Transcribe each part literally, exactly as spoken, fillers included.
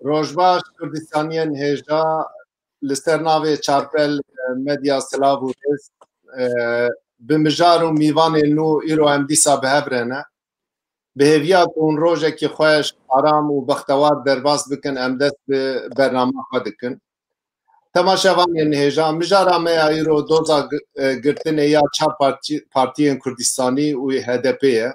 Rojbaş Kurdistaniyên hêja, li ser navê Çarpel, e, Medya silav û rêz, e, bi mijar û mîvanên nû îro em dîsa bi hev re ne. Bi hêviya ku hûn rojekî xweş, aram û bextewar derbas bikin, em dest bi bernama xwe dikin. Temaşevanên hêja, mijara me ya îro doza gi-, e, girtinê ya çar partî-, partiyên Kurdistanî û H D P ye.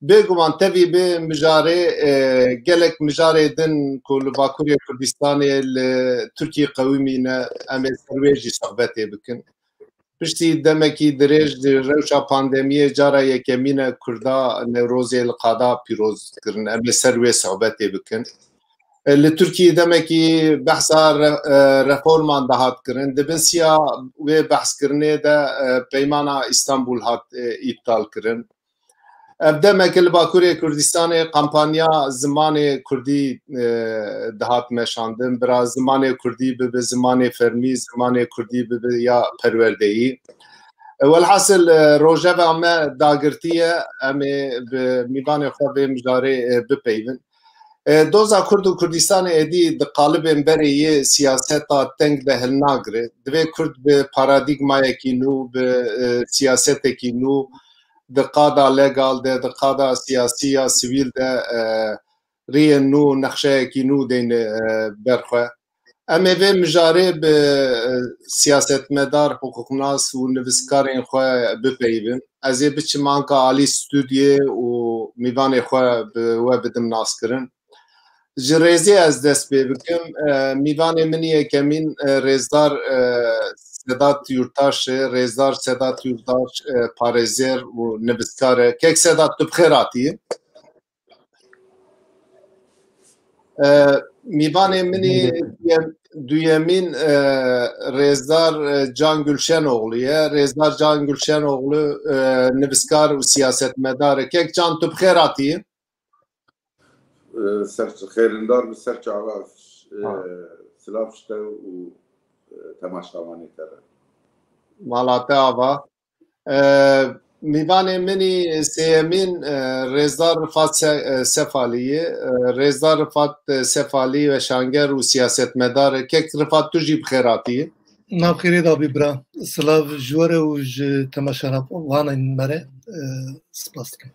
Bêguman tevî bê mijarê, e, gelek mijarê din ku li Bakurê Kurdistanê li Tirkiyê qewimîne, em ê ser wê jî sohbetê bikin. Piştî demekî dirêj di rewşa pandemiyê cara yekemîn e Kurda Newrozê li qada pîroz kirin. Em ê ser wê sohbetê bikin. E, li Tirkiyê demekî behsa re-, e, reforman dihat kirin. Di bin siya wê behskirinê de, e, Peymana Îstanbul hat, e, îptal kirin. Ev demeke li Bakurê Kurdistanê kampanya zimanê Kurdî, e, dihat meşandin. Bira zimanê Kurdî bibe zimanê fermî, zimanê Kurdî bibe ya perwerdeyî. E, welhasil, e, rojeva me dagirtî ye, em ê bi mîvanê xwe vê mijarê, e, bipeyvin. E, doza Kurd û Kurdistanê êdî di qalibên berê yê siyaseta teng de hilnagire. Divê Kurd bi paradîgmayekî nû, bi, e, siyasetekî nû, di qada legal de, di qada siyasî ya sivîl de, e, riyên nû, nexşeyekî nû deyne, e, ber xwe. Em ê vê mijarê bi, e, siyasetmedar, hiqûqnas û nivîskarên xwe bipeyivin. Ez ê biçim anka alî stûdyê û mîvanê xwe bi we bidim naskirin. Ji rêzê ez dest pê bikim. E, mîvanê min yekemîn, e, rêzdar, e, Sedat Yurtaş e. Rêzdar Sedat Yurtaş, e, parêzer û nivîskar e. Kek Sedat, tu bi xêr hatî. E, mîvanê min ê duyem-, duyemîn, e, rêzdar, e, Can Gülşenoğlu ye. Rêzdar Can Gülşenoğlu, e, nivîskar û siyasetmedar e. Kek Can, tu bi xêr hatî. E, ser xêrindar bi ser çava, e, silav ji te û, e, temaşevanê te re. Mala te ava. E, mîvanê min î sêyemîn, e, Rêzdar Rifat Se-, e, Sefalî ye. E, Rêzdar Rifat, e, Sefalî weşanger û siyasetmedar e. Kek Rifat, tu jî bi xêr hatî. Nav xêrê de bî bira. Silav ji we re û ji temaşevanên me re, e, spas dikim.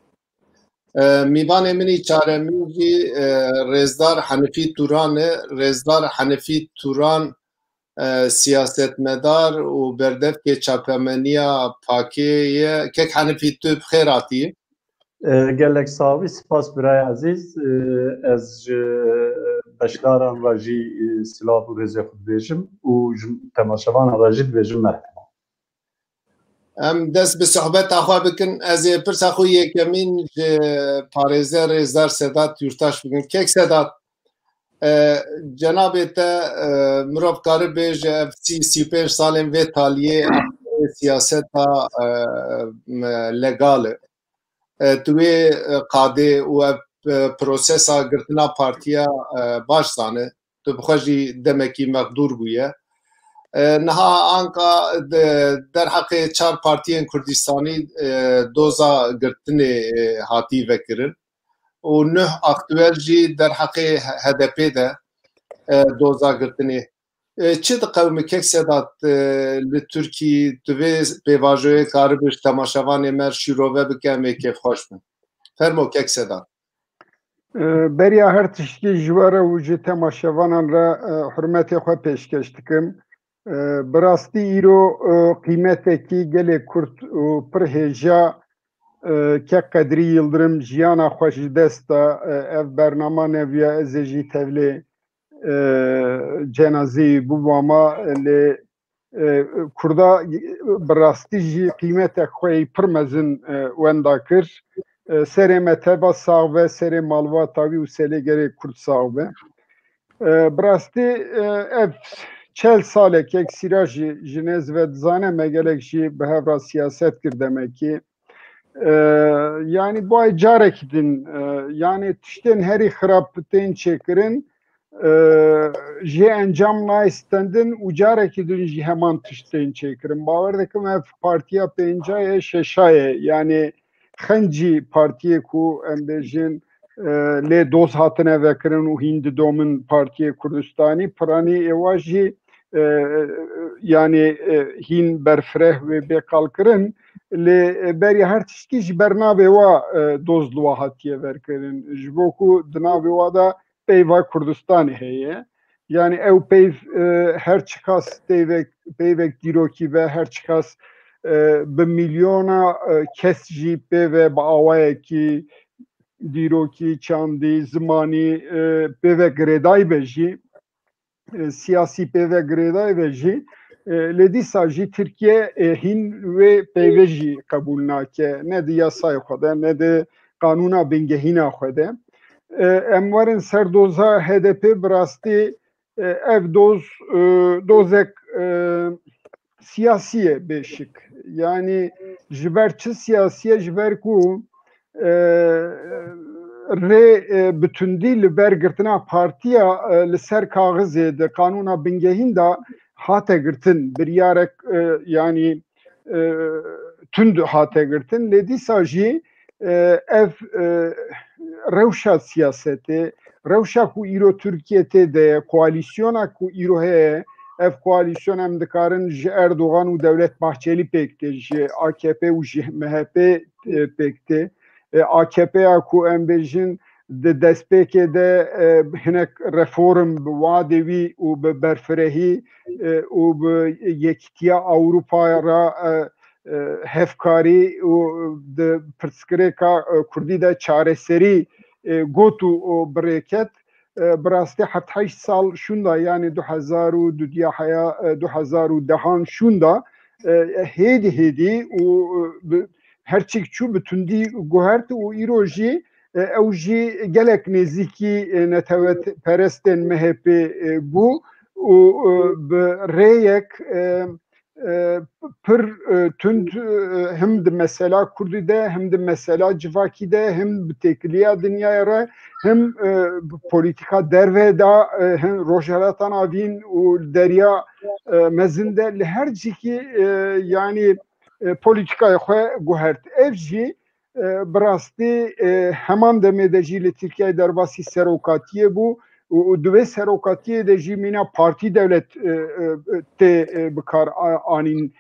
E, mîvanê min î çaremîn jî, e, Rêzdar Henifî Turan e. Rêzdar Henifî Turan, e, siyasetmedar û berdevkê çapemeniya Pakê ye. Kek Henifî, tu bi xêr hatî. E, gelek sax bî, spas birayê ezîz. E, ez ji beşdaran re jî, e, silav û rêzê xwe dibêjim û ji temaşevanan re jî dibêjim merheba. Em dest bi sohbeta xwe bikin. Ez ê pirsa xwe yekemîn ji parêzer Rêzdar Sedat Yurtaş bikin. Kek Sedat, e, cenabê te, e, mirov kare bêje ev sî, sî û pênc salên vê taliyê siyaseta, e, legal e. E, tu wê, e, qadê û ev, e, prosesa girtina partiya, e, baş zane. Tu bi xwe jî demekî mexdûr bûye. E, niha anka de, derheqê çar partiyên Kurdistanî, e, doza girtinê, e, hatî vekirin û nuh aktuel jî derheqê H D P de, e, doza girtinê. E, çi diqewime kek Sedat, e, li Tirkî, tu vê pêvajoyê karibe ji temaşevanê me şîrove bike, em ê kêfxweş bin. Fermo kek Sedat. E, beriya her tiştî ji we re û ji temaşevanan re, e, hurmetê xwe pêşkeş dikim. E, bi rastî îro, e, qîmetekî gelê kurt û pir hêja, e, kek Qedrî Yildirim jiyana xwe ji dest da. E, ev bernama neviya ez ê jî tevlê, e, cenazeyê bû, ama lê, e, Kurda bi rastî jî qîmetek xwe yî pir mezin, e, wenda kir. E, serê me teva sax be, serê malbata wî û serê gelê Kurd sax be. E, bi rastî, e, ev çel salek, yek sîra jî ji nêz ve dizane, me gelek jî bi hev re siyaset kir demekî. E, yanî bay carekî din, e, yanî tiştên herî xirab tên çêkirin, e, jê encam nayê stendin û carekî din jî heman tişt tên çêkirin. Bawer dikim ev partiya pênca ye, şeşa ye. Yanî xencî partiyê ku em bêjin, e, lê doz hatine vekirin û hîn didomin Partiyê Kurdistanî, piranî êwa jî, e, yanî, e, hîn berfireh wê bê qalkirin, lê, e, berî her tiştî ji ber navê wa, e, doz li wa hatiye verkirin. Ji bo ku di navê wa de peyva Kurdistanê heye. Yanî ew peyv, e, her çiqas peyvek, peyvek dîrokî ve, her çiqas, e, bi milyona, e, kes jî pê ve bi awayekî dîrokî, çandî, zimanî, e, pê ve girêdayî be jî, e, siyasî pê ve girêdayî be jî, e, lê dîsa jî Tirkiye, e, hîn wê peyvê jî qebûl nake. Ne di yasayê xwe de, ne di qanûna bingehîna xwe de. E, em werin ser doza H D P, bi rastî, e, ev doz, e, dozek, e, siyasî ye bêşik. Yanî ji ber çi siyasî ye? Ji ber ku, e, rê, e, bi tundî li ber girtina partiya, e, li ser kaxizê di qanûna bingehîn de hate girtin. Biryarek, e, yanî, e, tund hate girtin. Lê dîsa jî, e, ev, e, rewşa siyasetê, rewşa ku îro Tirkiye tê de ye, koalîsyona ku îro heye, ev koalîsyon em dikarin ji Erdogan û Dewlet Bahçelî pêk tê, ji A K P û ji M H P, e, pêk tê. E, A K P ya ku em bêjin di destpêkê de, e, hinek reform bi wadê wî û bi berfirehî, e, û bi yekîtiya Ewropa re, e, e, hevkarî û di pirsgirêka, e, kurdî de çareserî, e, got û, û bi rê ket. E, bi rastî heft heşt sal şûnda, yanî du hezar û dudiya heya, e, du hezar û dehan şûnda, e, hêdî hêdî û, e, bi, her çik çû bi tundî guhert û îro jî, e, ew jî gelek nêzîkî, e, netewetperestên M H P, e, bû û, e, bi rêyek, e, e, pir, e, tund, e, him di mesela kurdî de, him di mesela civakî de, him bi têkiliya dinyayê re, him, e, bi polîtîka derve de, e, him Rojhilata Navîn û Derya, e, Mezin de li her cîkî, e, yanî, e, polîtîkayê xwe guhert. Ev jî, e, bi rastî, e, heman demê de jî li Tirkiyeyê derbasî serokatiyê bû û, û di wê serokatiyê de jî mîna partî dewlet, e, e, tê, e, bi kar a-, anîn,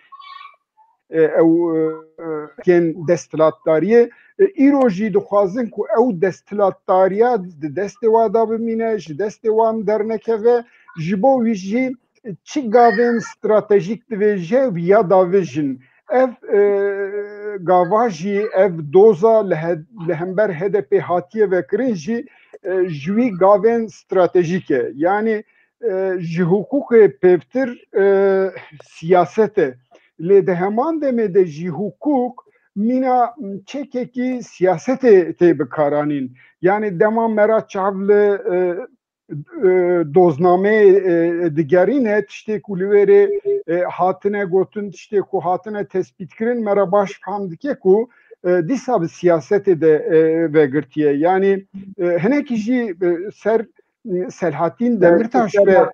e, ew, e, e, yên desthilatdariyê. E, îro jî dixwazin ku ew desthilatdariya di destê wan de bimîne, ji destê wan dernekeve, ji bo wî jî çi gavên stratejîk divêje, ya davêjin. Ev, e, gava jî, ev doza li he-, li hember H D P hatiye vekirin jî, e, ji wî gavên stratejîk e. Yanî, e, ji hiqûqê pêvtir, e, siyaset e. Lê di heman demê de jî hiqûq mîna çekekî siyasetê tê bikaranîn. Yanî dema me ra çav li, e, e, doznameyê, e, digerîne, tiştê ku li wê rê, e, hatine gotin, tiştê ku hatine tespîtkirin, me re baş fam dike ku, e, dîsa bi siyasetê de, e, vegirtiye. Yanî, e, hinekî jî, e, ser, e, Selhatîn Demirtaş de,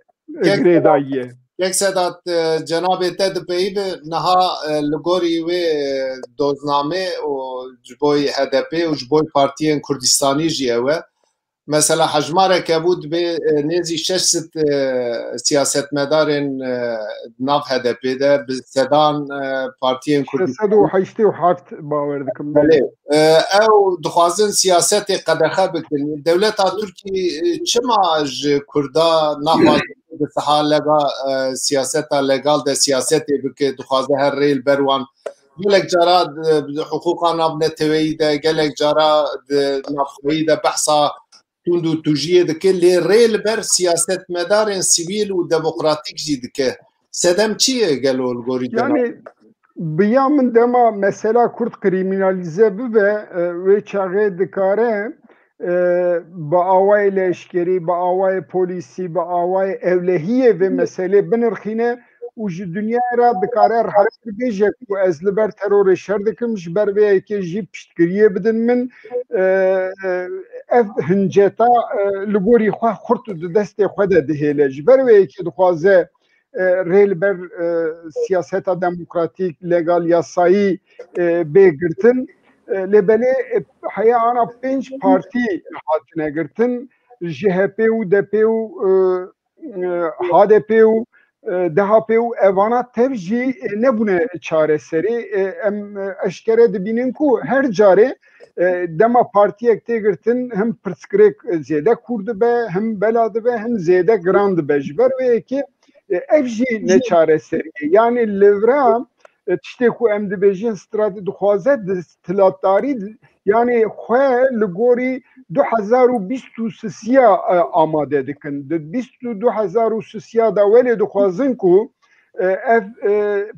e, girêdayî ye. Kek Sedat, e, cenabê te dipeyivî niha, e, li gorî wê, e, doznamê û ji bo H D P û ji bo partiyên Kurdistanî jî ew e. Mesela hejmarek hebû dibê, e, nêzî şeş sed, e, siyasetmedarên, e, nav H D P de bi sedan, e, partiyên Kurdî. Şeş sed û heştê û heft bawer dikim. Belê. E, ew dixwazin siyasetê qedexe bikin. Dewleta Tirkî, e, çima ji Kurda naxwaze di siha lega, e, siyaseta legal de siyasetê bike, dixwaze her rê li ber wan. Gelek cara di, di hiqûqa navneteweyî de, gelek cara di navxweyî de behsa tund û tûjiyê dike, lê rê li ber siyasetmedarên sivîl û demokratîk jî dike. Sedem çi ye gelo li gorî te? Yanî, bi ya min dema mesela Kurd krîmînalîze bibe, e, wê çaxê dikare, e, bi awayê leşkerî, bi awayê polîsî, bi awayê ewlehiyê vê meselê binirxîne û ji dinyayê re dikare rehettir bêje ku ez li ber terorê şer dikim, ji ber vê yekê jî piştgiriyê bidin min. E, e, ev hinceta, e, li gorî xwe xurt di destê xwe de dihêle. Ji ber vê yekê dixwaze, e, rê li ber, e, siyaseta demokratîk, legal, yasayî, e, bê girtin. E, lê belê, e, heye ana pênc partî hatine girtin, C H P û D P û, e, e, H D P û, e, D H P û evana tev jî, e, nebûne çareserî. E, em, e, eşkere dibînin ku her carê, e, dema partiyek tê girtin, him pirsgirêk zêde kûr dibe, him bela dibe, him zêde giran dibe. Ji ber wê yekê, e, ev jî ne çareserî ye. Yanî li vira, e, tiştê ku em dibêjin strate-, dixwaze di tilatdarî, yanî xwe li gorî du hezar û bîst û sisiya, e, amade dikin. Di bîst û du hezar û sisiya de welê dixwazin ku, e, ev, e,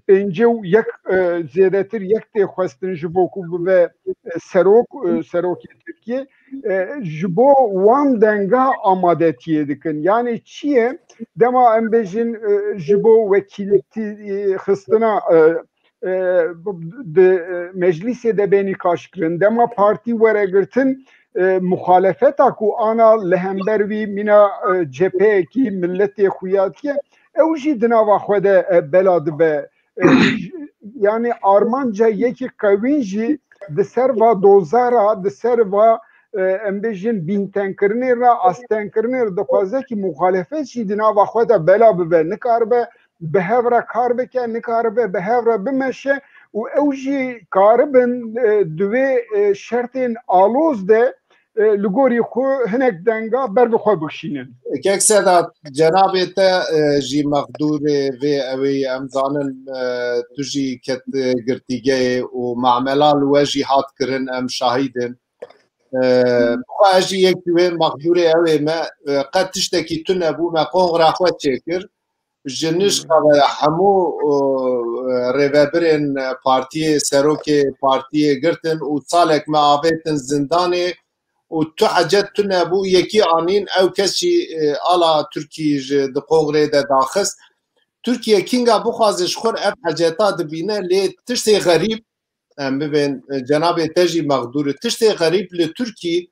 pêncî û yek, e, zêdetir yek tê xwestin ji bo ku bibe, e, serok, e, serokê Tirkiyê, e, ji bo wan denga amadetiyê dikin. Yanî çi ye? Dema em bêjin, e, ji bo wekîltî, e, xistina, e, e, di, e, meclîsê de bê nîqaşkirin. Dema partî were girtin, e, muxalefeta ku ana li hember wî mîna, e, cepheyekî milletê xuya diye, ew jî di nava xwe de, e, bela dibe. E, yanî armanca yekî qewîn jî di ser va dozara, di ser va, e, em bêjin bîntenkirinê re, astenkirinê re dixwaze ki muxalefet jî di nava xwe de bela bibe, nikaribe bi hev re kar bike, nikaribe bi hev re bimeşe û ew jî karibin, e, di wê, e, şertên aloz de, e, li gorî xwe hinek denga ber bi xwe bikişînin. Kek Sedat, cenabê te, e, jî mexdûrê vê ewê ye. Em zanin, e, tu jî ket, e, girtîgeyê û mamela li we jî hat kirin, em şahîd in. E, Xwe ez jî yek ji wê mexdûrê ew ê me, e, qet tiştekî tune bû, me kongra xwe çêkir. Ji nişka ve hemû, e, rêvebirên partiyê, serokê partiyê girtin û salek me avêtin zindanê û tu hecet tune bû, yekî anîn, ew kes jî, e, ala Tirkî ji di kongrê de daxist. Tirkiye kînga bixwaze ji xwe ev heceta dibîne, lê tiştê xerîb, em bibên, e, cenabê te jî mexdûr e. Tiştê xerîb li Tirkî,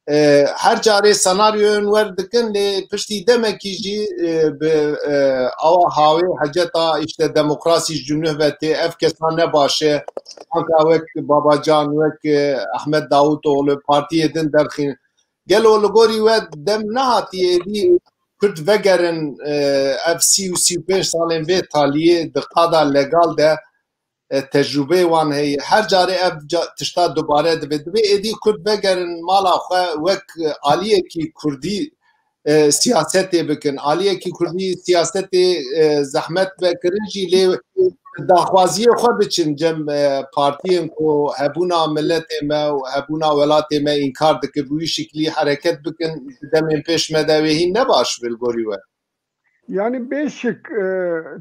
e, her carê senaryoyên wer dikin, lê piştî demekî jî, e, bi, e, awa hawê heceta, işte, demokrasî ji nuh ve tê, ev kesa ne baş e, anka wek Babacan, wek, e, Ahmet Davutoğlu, partiyê din derxîn. Gelo li gorî we dem nehatiye êdî Kurd vegerin, e, ev sî û sî û pênc salên vê taliyê di qada legal de, e, tecrûbeyê wan heye. Her carê ev ca-, tişta dubare dibe. Divê êdî Kurd vegerin mala xwe wek, e, aliyekî Kurdî, e, siyasetê bikin. Aliyekî Kurdî siyasetê, e, zehmet vekirin jî lê daxwaziyê xwe biçin cem, e, partiyên ku hebûna miletê me û hebûna welatê me înkar dike. Bi wî şiklî hereket bikin, di demên pêş me de wê hîn ne baş bi li gorî we. Yanî bêşik, e,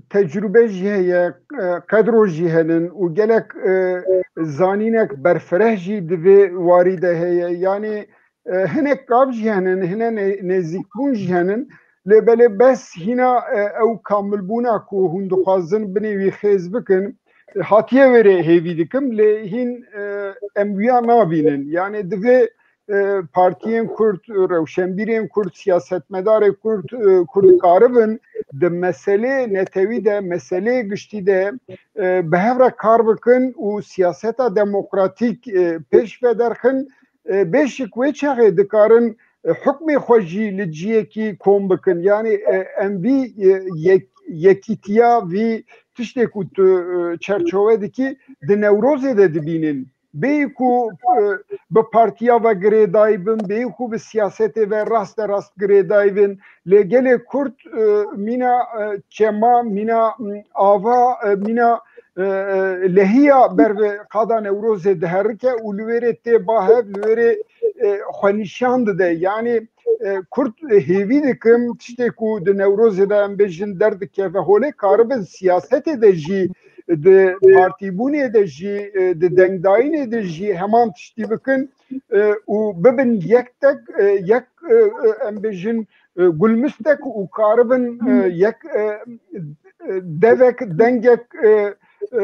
tecrûbe jî heye, e, qedro jî henin û gelek, e, zanînek berfireh jî di vê warî de heye. Yanî, e, hinek gav jî henin, hine ne-, nêzîkbûn jî henin. Lê belê bes hîna, e, ew kamilbûna ku hûn dixwazin binê wî xêz bikin, e, hatiye wêrê hêvî dikim, lê hîn, e, em wiya nabînin. Yanî divê e, partiyên Kurd, rewşenbîrên Kurd, siyasetmedarê Kurd, e, Kurd karibin di meselê netewî de, meselê giştî de, e, bi hev re kar bikin û siyaseta demokratîk, e, pêş ve derxin. E, bêşik wê çaxê dikarin, e, hukmê xwe jî li ciyekî kom bikin. Yanî, e, em vî, e, yek-, yekîtiya vî tiştê ku tu, e, çerçove dikî, di Newrozê de dibînin. Bêyî ku, e, bi partiya ve girêdayî bin, bêyî ku bi siyasetê ve raste rast girêdayî bin, lê gelê Kurd, e, mîna, e, çema, mîna, m, ava, e, mîna, e, e, lehiya ber bi qada Newrozê diherike û li wêrê tê ba hev, li wêrê, e, xwe nîşan dide. Yanî, e, Kurd, e, hêvî dikim, tiştê ku di Newrozê de em bêjin derdikeve holê, karibin siyasetê de jî, di partîbûnê de jî, e, di dengdayînê de jî heman tiştî bikin, e, û bibin yek tek, e, yek, e, e, em bêjin, e, gulmistek û karibin, e, yek, e, e, devek, dengek, e, e, e,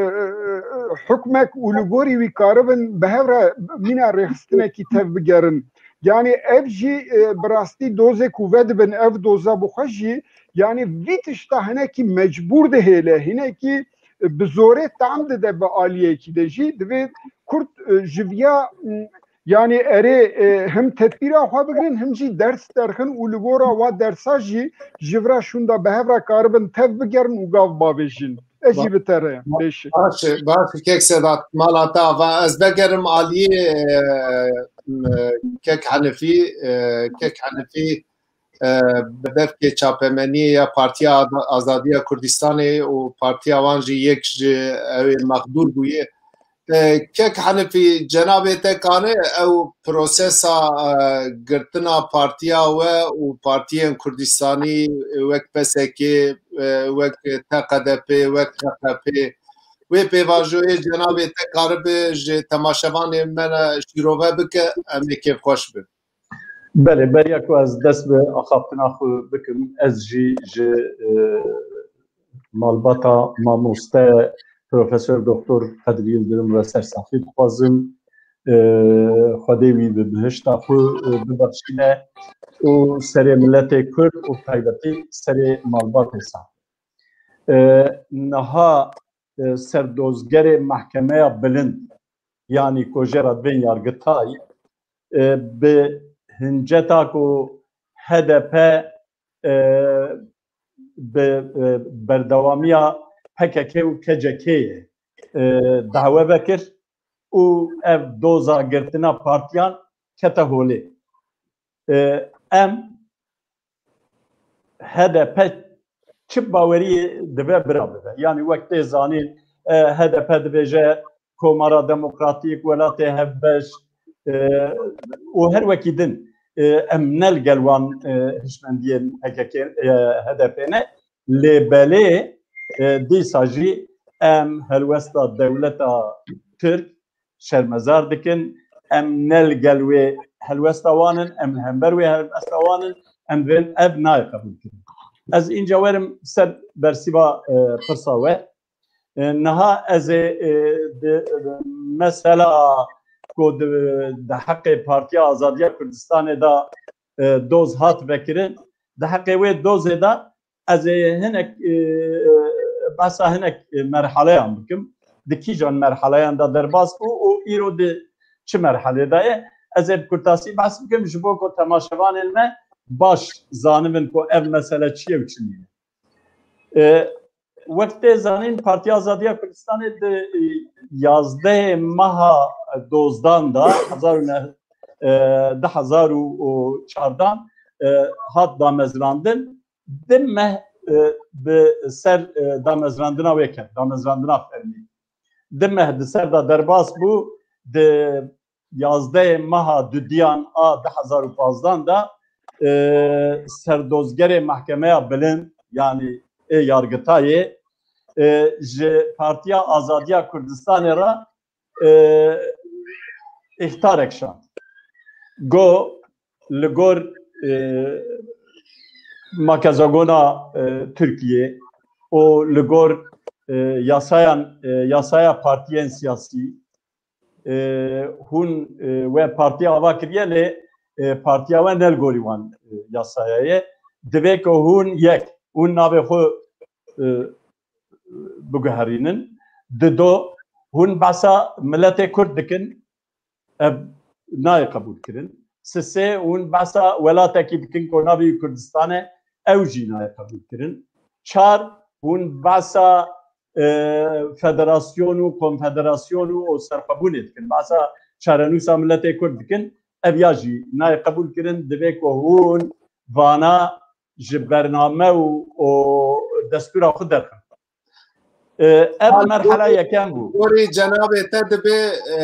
hukmek û li gorî wî karibin bi hev re mîna rêxistinekî tev bigerin. Yanî ev jî, e, bi rastî dozê ku vedibin, ev doza bi xwe jî, yanî vî tişta hinekî mecbûr dihêle, hinekî, bi zorê tam dide bi aliyekî de jî divê Kurd e, ji viya m, yanî erê e, him tedbîra xwe bigirin him jî ders derxin û li gora wa dersa jî ji vira şûnda bi hev re karibin tev bigerin û gav bavêjin. Ez jî bi te re pêşî. Baş e, baş e, kek Sedat, mala te ava. Ez vegerim aliyê e, m, e, kek Henifî, e, kek Henifî e, bi devkê çapemeniyê ya Partiya Ada- Azadiya Kurdistanê û partiya wan jî yek ji ew ê mexdûr bûye. E, kek Henifî, cenabê te kane ew prosesa e, girtina partiya we û partiyên Kurdistanî e, wek P S K, e, wek T K D P, wek H K P, wê pêvajoyê cenabê te karibe ji temaşevanê me re şîrove bike, em ê kêfxweş bin. Belê, beriya ku ez dest bi axaftina xwe bikim, ez jî ji e, malbata mamoste Profesor Doktor Kadir Yildirim re sersaxî dixwazim. E, Xwedê wî bi bihişta xwe e, bibexşîne û serê miletê Kurd û taybetî serê malbatê sağ. E, niha e, serdozgerê Mehkemeya Bilind, yanî ku jê re dibên Yargitay, e, bi hinceta ku H D P e, bi e, berdewamiya P K K û K C K yê e, dawe vekir û ev doza girtina partiyan kete holê. E, em H D P çi baweriyê dibe bira bibe. Yanî wek tê zanîn, e, H D P dibêje Komara Demokratîk, welatê hevbeş, e, û her wekî din, e, em ne li gel wan e, hişmendiyên P K K, e, H D P ne. Lê belê e, dîsa jî em helwesta dewleta Tirk şermezar dikin. Em ne li gel wê helwesta wan in, em li hember wê helwesta wan in, em dibên ev nayê qebûl kirin. Ez înca werim ser bersîva e, pirsa we. E, niha ez ê e, di, mesela ku di, di heqê Partiya Azadiya Kurdistanê de e, doz hat vekirin, di heqê wê dozê de ez ê hinek e, behsa hinek e, merhaleyan bikim. Di kîjan merhaleyan de derbas bû û îro di çi merhalê de ye? Ez ê bi kurtasî behs bikim ji bo ku temaşevanên me baş zanibin ku ev mesele çi ye û çi nîne. E, Wek tê zanîn, Partiya Azadiya Kurdistanê di e, yazdehê meha dozdan de hezar û neh, e, du hezar û çardan e, hat damezrandin. Di meh e, bi ser e, damezrandina wê ket, damezrandina fermî. Di meh di ser de derbas bû, di yazdehê meha dudiyan a du hezar û pazdan de e, serdozgerê Mehkemeya Bilind, yanî ê Yargitayê e, ji Partiya Azadiya Kurdistanê re e, îhtarek şand. Got, li gor e, makezagona e, Tirkiye û li gor e, yasayan, e, yasaya partiyên siyasî, e, hûn e, we partiya ava kiriye, lê e, partiya we ne li gorî wan e, yasaya ye. Divê ku hûn yek, hûn navê xwe e, biguherînin. Dido, hûn behsa miletê Kurd dikin, ev nayê qebûl kirin. Sisê, hûn behsa welatekî dikin ku navê wî Kurdistan e, ew jî nayê qebûl kirin. Çar, hûn behsa e, federasyon û konfederasyon û, û serxwebûnê dikin. Behsa çarenûsa miletê Kurd dikin, ev ya jî nayê qebûl kirin. Divê ku hûn vana ji bername û, û destûra xwe derxin. E, ev Hal merhala gorî, yekem bû. Gorî cenabê te dibe e,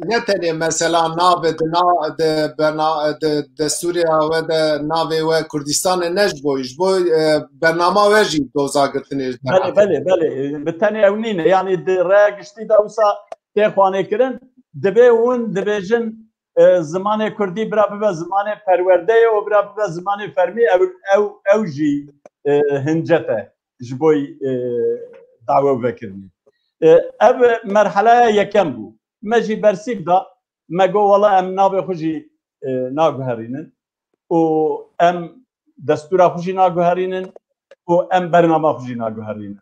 ne tenê mesela navê di na, di, berna, di destûrê we de navê we Kurdistanê ne ji bo, ji bo e, bernama we jî doza girtinê ji Belê, derhatê. Belê, belê. Bi tenê ew nîne. Yanî di rêya giştî de wisa tê xwanê kirin. Divê hûn dibêjin e, zimanê kurdî bira bibe zimanê perwerdeyê û bira bibe zimanê fermî, ew, ew, ew jî e, hincet e ji bo e, dawe vekirinê. E, ev merheleya yekem bû. Me jî bersîv da, me got, wela em navê xwe jî e, naguherînin û em destûra xwe jî naguherînin û em bernama xwe jî naguherînin.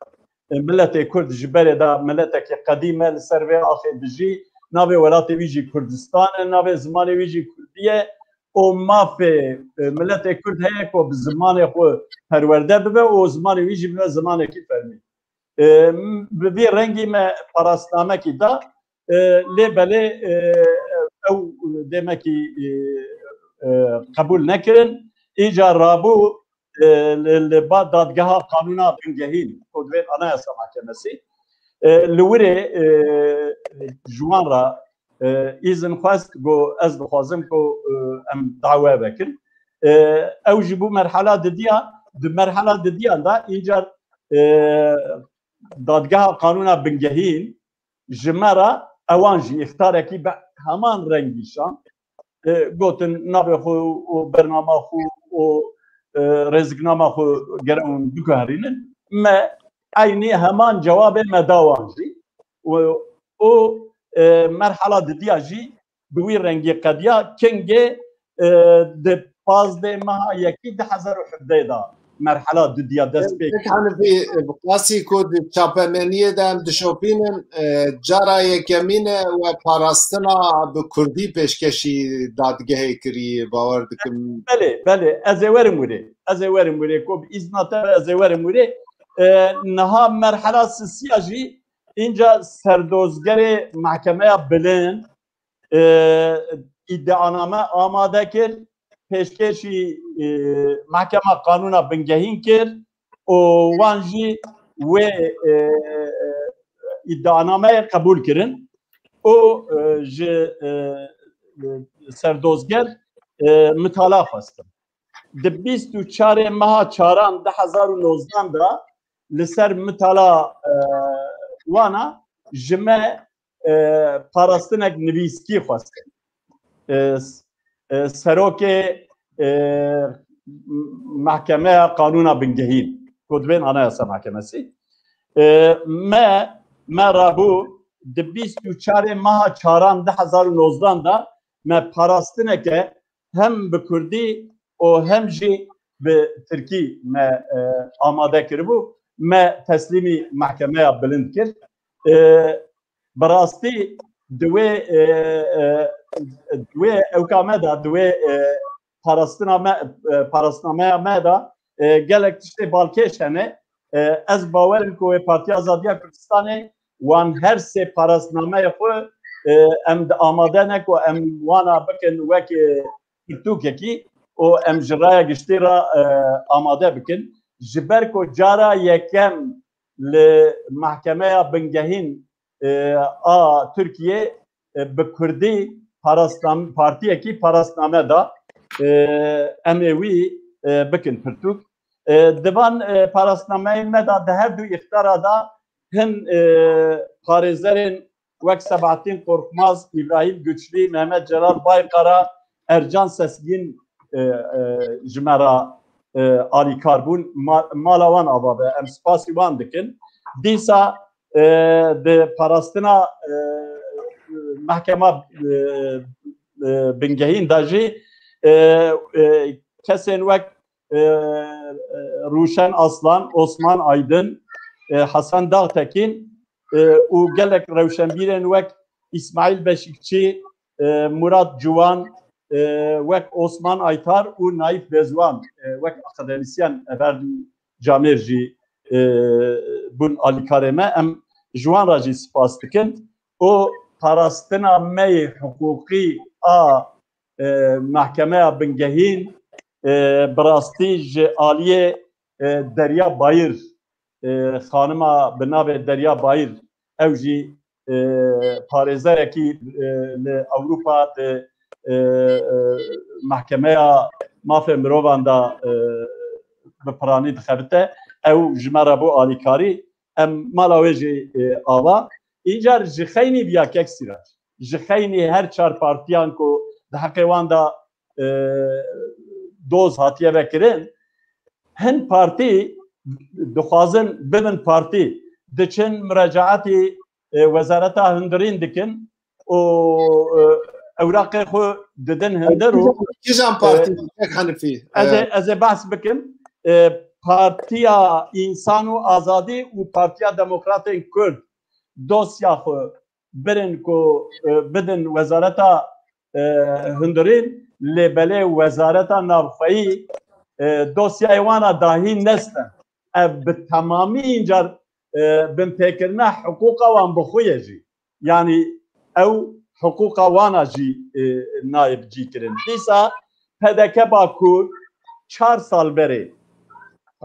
e, miletê Kurd ji berê de miletekî qedîm e, li ser vê axê dijî, navê welatê wî jî Kurdistan e, navê zimanê wî jî Kurdî ye û mafê, e, miletê Kurd heye ku bi zimanê xwe perwerde bibe û zimanê wî jî bibe zimanekî fermî. E, bi vî rengî me parasnamekî da, e, lê belê, e, ew demekî, e, e, qebûl nekirin. Îcar rabû, e, li, li ba dadgeha qanûna bingehîn, ku divê Anayasa Mahkemesi, e, li wirê, e, ji wan re, e, îzin xwest, got, ez dixwazim ku, e, em dawe vekin. E, ew jî bû merhala didiya, di merhala didiyan de, încar, e, dadgeha qanûna bingehîn ji me re, ewan jî îxtarekî bi heman rengî şand. E, gotin, navê xwe û bernama xwe û, e, rêziknama xwe gere hûn biguherînin. Me eynî heman cewabê me da wan jî. Û, û, e, merhala didiya jî bi wî rengî qediya. Kengê, e, di pazdeh meha yekî du hezar û hevdeh de merhala didiya dest pê kir. Hanifî, bi qasî ku di çapemeniyê de em dişopînin, e, cara yekemîn e we parastina bi kurdî pêşkêşî dadgehê kirî, bawer dikim. Belê, belê, ez ê werim wirê. Ez ê werim wirê, ku bi îzna te ve ez ê werim wirê. E, niha merhala sisiya jî, înca serdozgerê Mehkemeya Bilind, e, îdianame amade kir, pêşkêşî, e, Mehkema Qanûna Bingehîn kir û wan jî wê, e, îdianameyê qebûl kirin û, e, ji, e, serdozger, e, mitala xwestin. Di bîst û çarê meha çaran du hezar û nozdan de li ser mitala, e, wana ji me, e, parastinek nivîskî xwestin. E, s-, e, serokê, e, Mehkemeya Qanûna Bingehîn, ku dibên Anayasa Mahkemesi. E, me, me rabû di bîst û çarê meha çaran du hezar û nozdan de me parastineke hem bi kurdî û hem jî bi tirkî me, e, amade kiribû, me teslîmî Mehkemeya Bilind kir. E, bi rastî di wê, e, e, di wê ewka me de, di wê, e, parastina me, e, parasnameya me de, e, gelek tiştê balkêş hene. E, ez bawer im ku wê Partiya Azadiya Kurdistanê wan her sê parasnameyê xwe, e, em di amade ne ku em wana bikin wek, e, pirtûkekî û em ji raya giştî re, e, amade bikin. Ji ber ku cara yekem li Mehkemeya Bingehîn, e, a Tirkiyê, e, bi kurdî parasnam-, partiyekî parasname da, e, em ê wî, e, bikin pirtûk. E, di van, e, parasnameyên me de di her du îxtara de hin, e, parêzerên wek Sebahattin Korkmaz, Îbrahîm Güçlü, Mehmet Celal Baykara, Ercan Sesgin, e, e, ji me re, e, alîkar bûn. Ma-, mala wan ava be. Em spasî wan dikin. Dîsa, e, di parastina, e, mehkema, e, e, bingehîn de jî, e, e, kesên wek, e, e, Rûşen Aslan, Osman Aydın, e, Hasan Dağtekin, e, û gelek rewşenbîrên wek Îsmaîl Beşikçi, e, Murat Ciwan, e, wek Osman Aytar û Naif Bezwan, e, wek akademisyen Everdî Camêr jî, e, bûn alîkarê me. Em ji wan re jî spas dikin. Û parastina me yê hiqûqî a, e, Mehkemeya Bingehîn, e, bi rastî ji aliyê, e, Derya Bayir, e, xanima bi navê Derya Bayir, ew jî, e, parêzerekî, e, li Ewropa di, e, e, Mehkemeya Mafê Mirovan de, e, bi piranî dixebite. Ew ji me re bû alîkarî. Em mala wê jî, e, ava. Încar ji xeynî viya kek Sîrac, ji xeynî her çar partiyan ku di heqê wan de, e, doz hatiye vekirin, hin partî dixwazin bibin partî, diçin muracaetî, e, Wezareta Hundirîn dikin û, e, ewraqê xwe didin hundir û, kîjan partî, e, Kek Hanifî? Ez ê, e, ez ê behs bikim. E, Partiya Însan û Azadî û Partiya Demokratên Kurd dosya xwe birin ku, e, bidin Wezareta, e, Hundirîn, lê belê Wezareta Navxweyî, e, dosyayê wana dahî nestin. Ev bi temamî încar, e, binpêkirina hiqûqa wan bi xwe ye jî. Yanî ew hiqûqa wana jî, e, nayê bicîkirin. Dîsa P D K Bakur çar sal berê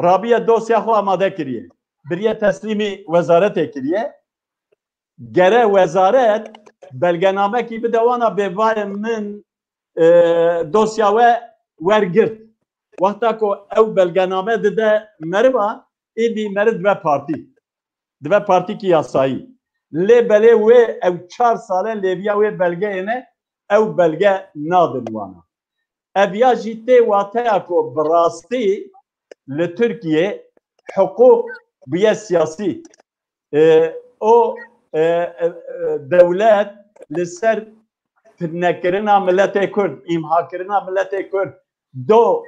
rabiye dosya xwe amade kiriye. Biriye teslîmî wezaretê kiriye. Gere wezaret belgenamekî bide wana bê vayê min, e, dosya we wergirt. Wexta ku ew belgename dide meriva, îdî meriv dibe partî. Dibe partîkî yasayî. Lê belê wê ew çar sale lêviya wê belgeyê ne, ew belge nadin wana. Ev ya jî tê wateya ku bi rastî li Tirkiye hiqûq bûye siyasî. E, o, e, e, e, dewlet li ser tunekirina miletê Kurd, îmhakirina miletê Kurd do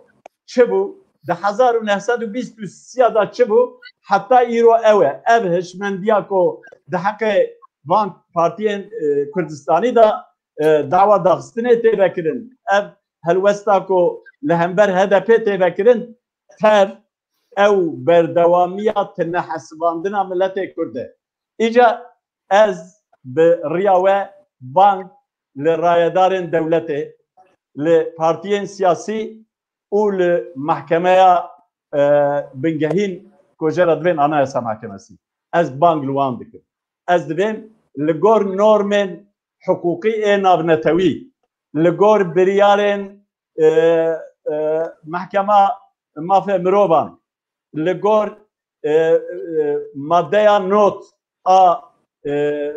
çi bû? Di hezar û neh sed û bîst û sê de çi bû? Heta îro ew e. Ev hişmendiya ku di heqê van partiyên, e, Kurdistanî de, e, dawa daxistinê tê vekirin. Ev helwesta ku li hember H D P tê vekirin, tev ew berdewamiya tinehesibandina miletê Kurd e. Îca ez bi riya we bang li rayedarên dewletê, li partiyên siyasî û li mehkemeya, e, bingehîn ku jê re dibên Anayasa Mahkemesi. Ez bang li wan dikim. Ez divêm li gor normên hiqûqî ê navnetewî, li gor biryarên, e, e, Mehkema Mafê Mirovan, li gor, e, e, maddeya not a, e, e,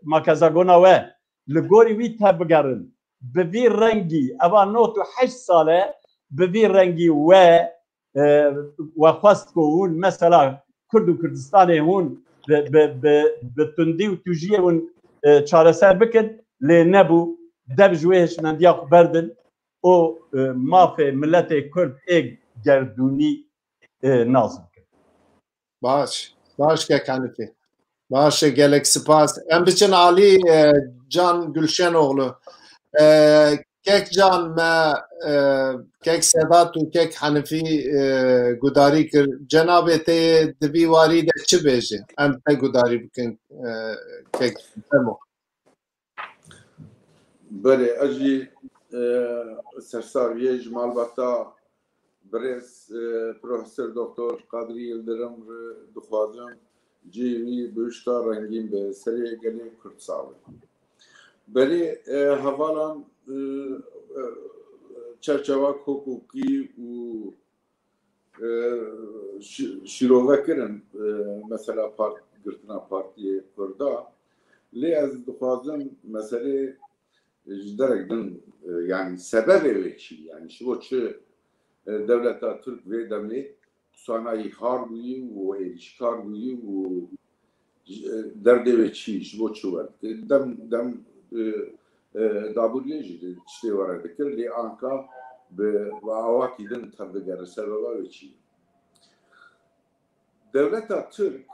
makezagona we, li gorî wî tevbigerin. Bi vî rengî, eva not û heşt sal e, bi vî rengî we, e, we xwest ku hûn mesela Kurd û Kurdistanê hûn bi, bi, bi, bi tundî û tûjiyê hûn, e, çareser bikin, lê nebû. Dev ji wê hişmendiya xwe berdin û, e, mafê miletê Kurd ê gerdûnî, e, nas bikin. Baş. Baş kek Hanifî. Baş e, gelek spas. Em biçin alî, e, Can Gülşenoğlu. E, kek Can me, e, kek Sedat û kek Hanifî, e, gudarî kir. Cenabê te di vî warî de çi bêje? Em te gudarî bikin, e, kek Cemo. Belê, ez jî, e, sersaviyê ji malbata birêz, e, Profesor Doktor Kadrî Yildirim re dixwazim cihê wî bihuşta rengîn be, serê gelê Kurd sax be. Belê, e, hevalan, e, e, çerçeva hukukî û e, şi-, şîrove kirin, e, mesela part-, girtina Partiyê Kurda. Lê ez dixwazim meselê ji derek din, e, yanî sebebê wê çi? Yanî ji bo çi, e, dewleta Tirk vê demê sanayî har bûyî û êrîşkar bûyî û ji, e, derdê wê çi, ji bo çi werdike? Dem, dem, e, e, dabûriyê jî tiştê were dikir, lê anka bi, bi awakî din tevdigere. Sebeba wê çi ye? Dewleta Tirk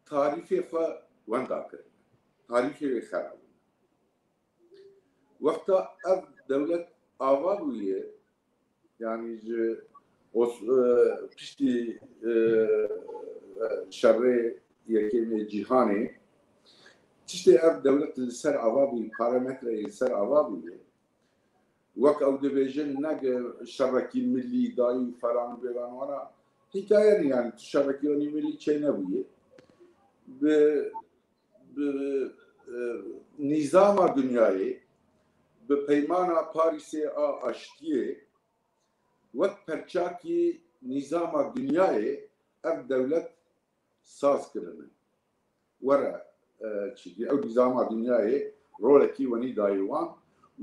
tarîfê xwe wenda kir. Tarîfê wê xera bû. Wexta ev dewlet ava bûye, yanî ji os-, e, piştî, e, şerê yekêmê cîhanê, tiştê ev dewlet li ser ava bûye, parametreyê li ser ava bûye. Wek ew dibêjin, ne ge şerekî milî dayî û felan û bêlan wana hikaye ne, yanî tu şerekî wanî milî çênebûye. Bi, bi, e, nîzama dinyayê, bi peymana Parîsê a aştiyê, wek perçakî nîzama dinyayê ev dewlet saz kirine. Were, e, çîkî ew nîzama dinyayê rolekî wenî dayê wan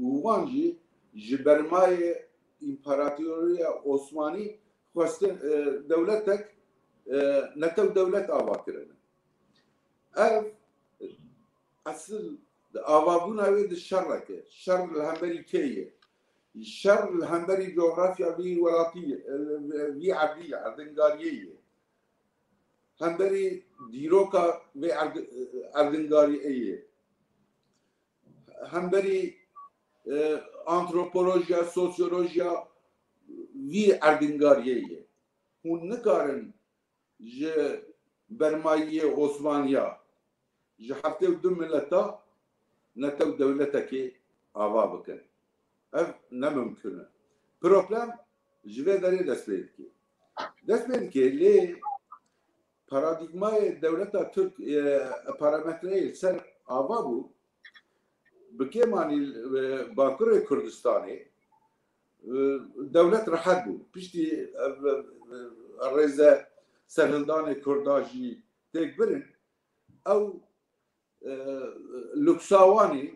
û wan jî ji bermayê Împaratoriya Osmanî xwestin, e, dewletek, e, netew dewlet ava kirine. Ev esil avabûna wê di şerrek e. Şer li hemberî kê ye? Şer li hemberî cografya vî welatî, vî erdî, erdingariyê ye. Hemberî dîroka vê erd-, erdingariyê ye. Hemberî, e, antropolojiya, sosyolojiya vî erdingariyê ye. Hûn nikarin ji bermayiyê Osmaniya, ji heftê û du mileta netew dewletekê ava bikin. Ev ne mimkun e. Problem ji vê derê dest pê dike. Dest pê dike, lê paradîgmayê dewleta Tirk, e, parametreyê li ser ava bû, bi kêmanî, e, Bakurê Kurdistanê, e, dewlet rehet bû. Piştî, e, e, rêze serhildanê Kurda jî têk birin, ew, e, luksa wanî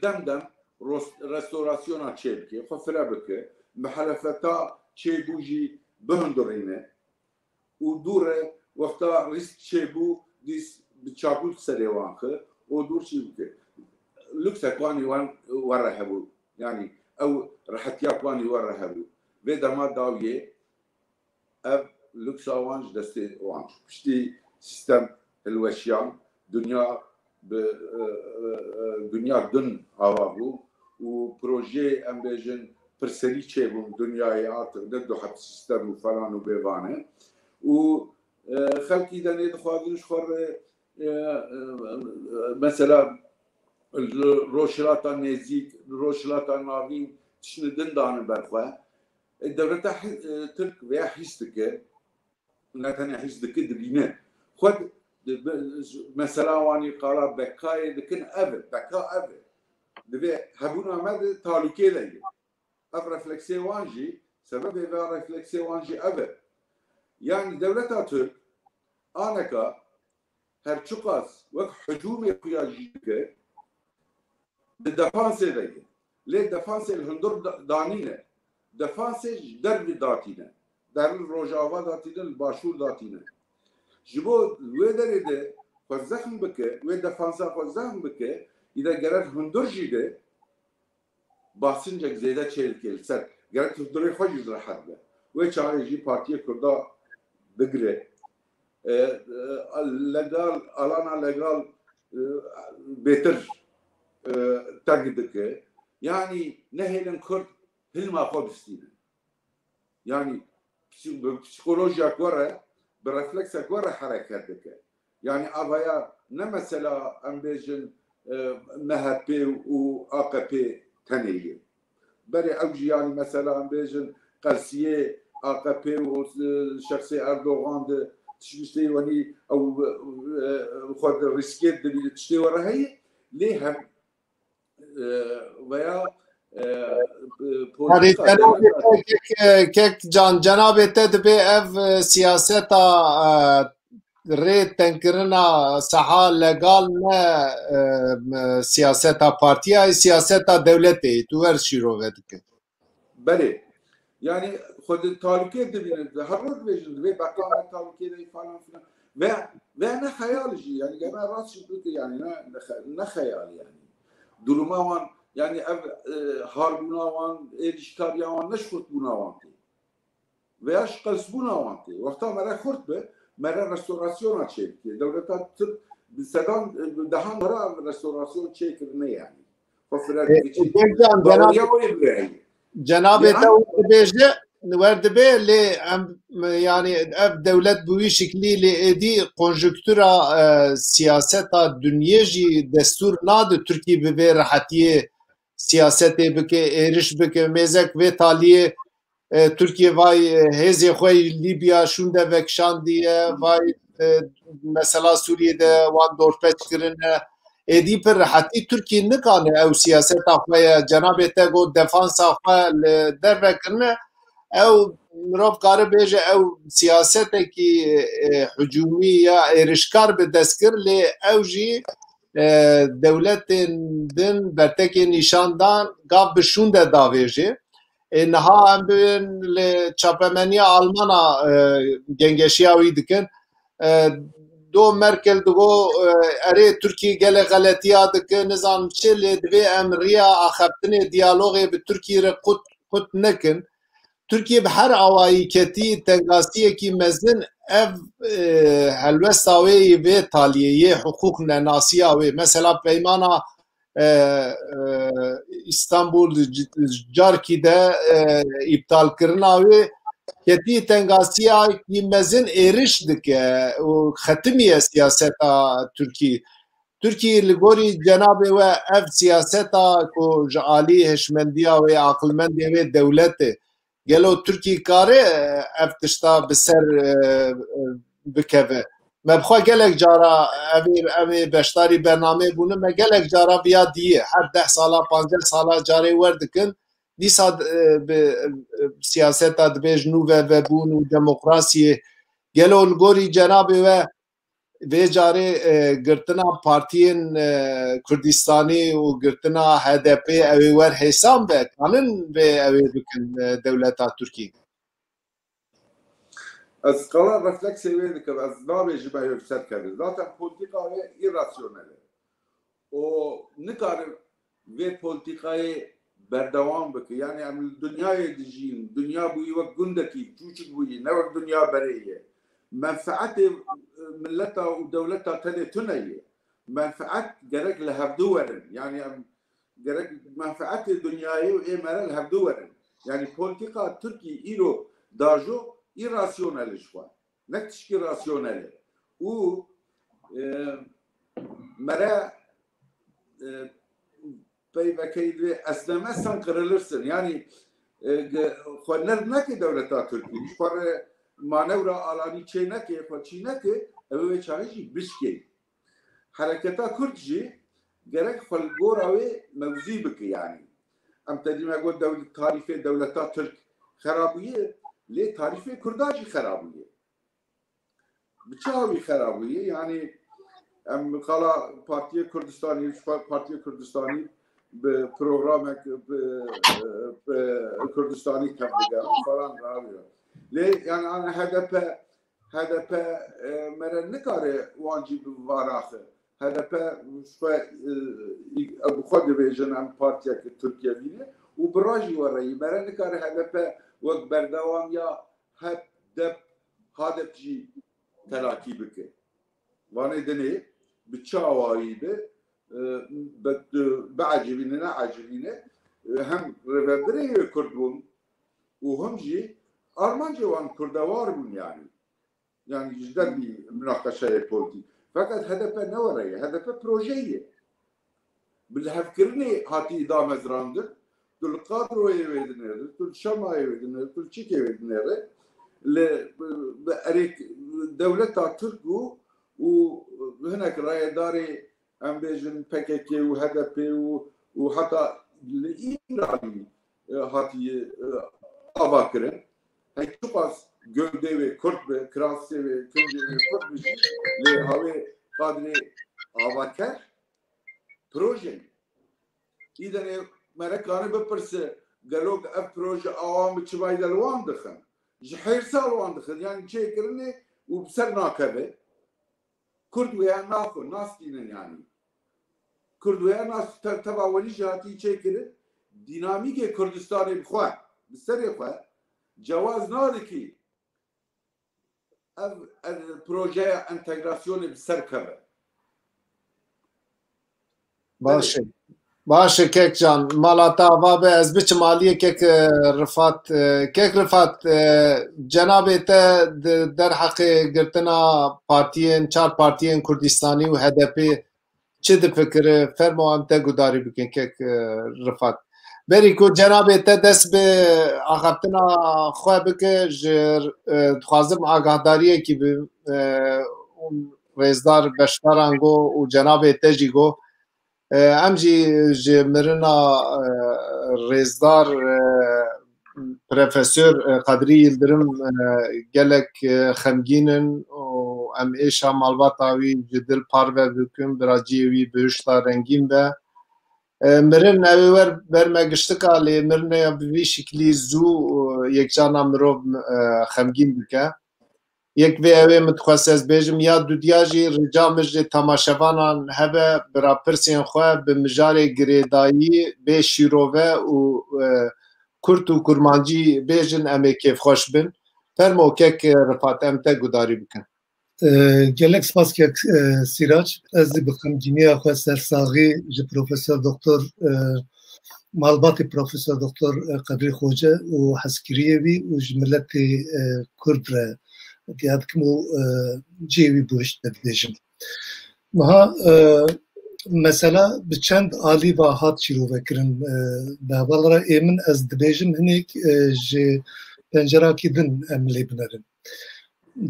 dem dem ros-, restorasyona çêbike, xwe fire bike, mihelefeta çêbû jî bihundirîne û dû re wexta rîsk çêbû dîs bi çakûl serê wan xi û dûr çî bike. Luksek wanî wan were hebû. Yanî ew rehetiya wanî were hebû. Vê dema dawiyê ev luksa wan ji destê wan çû. Piştî sîstem hilweşiyan, dinya bi, e, e, e, dinya din ava bû û projeyê, em bêjin, pirserî çêbûn dinyayê, artık ne du heb sîstem û falan û bêvan e. Û, e, xelkî denê dixwazin ji xwe re, e, e, mesela li Rojhilata Nêzîk, li Rojhilata Navîn tiştine din dane ber xwe. E, dewleta hi-, e, Tirk veya hîs dike, ne tenê hîs dike, dibîne. Xwe di-, be-, mesela wanî qala bekayê dikin, ev e, beka ev e. Divê hebûna me de talûkê de ye. Ev refleksê wan jî, sebebê vê refleksê wan jî ev e. Yanî dewleta Tirk aneka her çiqas wek hicûmê xuya jî dike, di defansê de ye. Lê defansê li hundir da-, danîne. Defansê ji dervî datîne. Der li Rojava datîne, li Başûr datîne. Ji bo wê derê de xwe zexm bike, wê defansa xwe zexm bike, îde gerek hundir jî de basincek zêde çêdike li ser. Gerek hundirê xwe jî rehet be. Wê çaxê jî Partiyê Kurda bigire. E, e, legal, alana legal, e, bêtir, e, terk dike. Yanî nehêlin Kurd hilma xwe bistînin. Yanî psî-, bi psîkolojiya ku re, bi refleksek ku re hereket dike. Yanî avaya ne mesela em bêjin, e, M H P û A K P tenê ye. Berê ew jî, yanî mesela em bêjin qelsiyê A K P û, e, şexsê Erdogan de tiştê wenî ew, e, xwe di rîskê dibîne, tiştê were heye. Lê hem, e, veya, e, e, Herî politika cenabê dewleta te, kek, kek Can, cenabê te dibê ev, e, siyaseta, e, rê tengkirina saha legal ne, e, m-, siyaseta partiya, siyaseta dewletê. Tu wer şîrove dike. Belê. Yanî xwe di talûkê dibînin. Her roj dibêjin, divê beka me talûkê de falan filan. Ve, ve ne xeyal jî. Yanî geme rast jî bike, yanî ne, ne xe-, ne xeyal yanî. Duruma wan, yanî ev, e, harbûna wan, êrîşkariya wan ne ji xurtbûna wan tê. Veya ji qelsbûna wan tê. Wexta mere xurt be, mere restorasyona çêbike. Dewleta Tirk bi sedan, bi dehan cara restorasyon çêkirine yanî. Xwe fire E, dike çê. Cem Can, Dawriya cenab-, wê bile heye. Cenabê Lê te an- wer dibêje, wer dibe, lê em, yanî ev dewlet bi wî şiklî lê êdî konjuktura, e, siyaseta dinyê jî destûr nade Tirkî bi vê rehetiyê siyasetê bike, êriş bike, mêzek vê taliyê, e, Tirkiye vay, e, hêzê xwe yî Lîbya şûnde vekişandiye, vay, e, mesela Sûriyê de wan dorpêç kirine. Êdî pir rehetî Tirkiye nikane ew siyaseta xwe ye. Cenabê te got defansa xwe li derve kirine. Ew mirov kare bêje ew siyasetekî, e, hicûmî ya êrişkar bi dest kir, lê ew jî, e, dewletên din bertekê nîşan dan, gav bi şûnde davêjê. Ê, niha em bibin li çapemeniya Almana, e, gengeşiya wî dikin. E, Digo Merkel digo, e, erê Tirkî gelek xeletiya dike, nizanim çi, lê divê em riya axaftinê diyalogê bi Tirkî re qut, qut nekin. Tirkiye bi her awayî ketî tengasiyekî mezin, ev, e, helwesta wê yê vê taliyê yê hiqûq nenasiya wê. Mesela peymana, e, e, Îstanbul c-, carkî de, e, îptalkirina wê ketî tengasiyekî mezin êriş dike û xetimiye siyaseta Tirkî. Tirkî li gorî cenabê we ev siyaseta ku ji alî hişmendiya wê, aqilmendê wê dewletê, gelo Tirkî kare, e, ev tişta bi ser, e, e, bikeve? Me bi xwe gelek cara, evê, evê beşdarî bernameyê bûne, me gelek cara viya diye. Her deh sala, pazdeh sala carê wer dikin. Dîsa, e, bi, e, siyaseta dibêj nû ve vebûn û demokrasiyê. Gelo li gorî cenabê we vê carê, e, girtina partiyên, e, Kurdistanî û girtina H D P ew ê wer hêsan be, kanin vê ew ê bikin, e, dewleta Tirkî? Ez qala refleksê wê dikim, ez nabêjim ew ê bi ser keve. Zaten polîtîka wê îrasyonel e. Û nikare vê polîtîkayê berdewam bike. Yani em li dinyayê dijîn, dinya bûyî wek gundekî çûçik bûyî, ne wek dinya berê ye. Menfeetê, e, mileta û dewleta tenê tune ye. Menfeet gerek li hevdu werin. Yani em gerek menfeetê dinyayê û ê me re li hevdu werin. Yani polîtîka Tirkî îro dajo îrasyonel e ji xwe. Ne tişkî rasyonel e. Û, e, mere, e, peyvekeyî divê esneme sen kırılırsın. Yani, e, ge-, xwe nerm neke dewleta Tirkî. Ji xwe re manewra alanî çê neke, xwe çî neke, ew ê wê çaxê jî bişkê. Hereketa Kurd jî gerek xwe li gora wê mewzî bike yani. Em tedî me got dewlet, tarîfê dewleta Tirk xerabûye, lê tarîfê Kurda jî xerabûye. Bi çi awî xerabûye? Yani em qala Partiyê Kurdistanî, ji xwe Partiyê Kurdistanî bi programek bi, bi Kurdistanî tev dike falan rawiye. Lê yani ana H D P, H D P, e, mere nikare wan jî bi varaxe. H D P ji xwe, e, bi xwe dibêjin em partiyeke Tirkiye vîne û bi rajî we reyî mere nikare H D P wek berdewam ya H D P, H D P jî telakî bike. Vanê dinê bi çi awayî be, e, be, biecibîne, neecibîne, e, hem rêvebirê yê Kurd bûn û him jî armancê wan Kurdewar bûn yani. Yani ji dervî minaqeşeyê polîtîk. Feqet H D P ne were ye, H D P proje ye. Bi lihevkirinê hatî damezrandin, tu li kadroyê wê dinêre, tu li şemayê wê dinêre, tu li çikê wê dinêre, li, bi, bi erêk dewleta Tirk û, û hinek rayedarê, em bêjin, P K K û H D P û, û heta li Îranî, e, hatiye, e, ava kirin. Hey çiqas gövdê wê kurt be, kirasê wê, kincê wê kurt be jî, lê hawê kadrê avaker proje. Îdenê merekane bipirse, gelo ev proje awa min çi fayde li wan dixin? Ji hêrsa li wan dixin, yani çêkirinê û bi ser nakeve. Kurd wêya naxwe, nastînin yani. Kurd wêya nas te-, teva welî jî hatî çêkirin, dînamîkê Kurdistanê bi xwe, bi serê xwe cewaz nadikî ev, ev projeya entegrasyonê bi ser keve. Baş e. Baş e kek can. Mala te ava be, ez biçim aliyê kek, e, Rifat. E, kek Rifat, e, cenabê te di derheqê girtina partiyên, çar partiyên Kurdistanî û H D P çi difikire? Fermo em te gudarî bikin kek, e, Rifat. Berî ku cenabê te dest bi axaftina xwe bike, ji, e, dixwazim agahdariyekî bi, e, rêzdar beşdaran go û cenabê te jî go. E, em jî ji mirina, e, rêzdar, e, Profesor, e, Qedrî Yildirim, e, gelek, e, xemgîn in û em êşa malbata wî ji dil parve bikin, biraciyê wî bihişta rengîn be. E, mirin ew ê wer ber me giştika, lê mirinê bi vî şiklî zû, e, yekcana mirov, e, xemgîn dike. Yek vê ew ê min dixwest ez bêjim, ya dudiya jî rica min ji temaşevanan hebe bi rapirsên xwe bi mijarê girêdayî bê şîrove û, e, kurt û kurmancî bêjin, em ê kêfxweş bin. Fermo kek, e, Rifat, em te gudarî bikin. E, gelek spas kek, e, Sîrac. Ez dî bi xemgîniya xwe sersaxî ji Profesor Doktor, e, malbatê Profesor Doktor, e, Qedrî Xoce û hezkiriyê wî û ji miletê, e, Kurd re diya dikim û, e, cihê wî bihişt dibêjim. Niha, e, mesela bi çend alî ve hat şîrovekirin, e, bi heval re ê min ez dibêjim hinek, e, ji pencerakî din em lê binerin.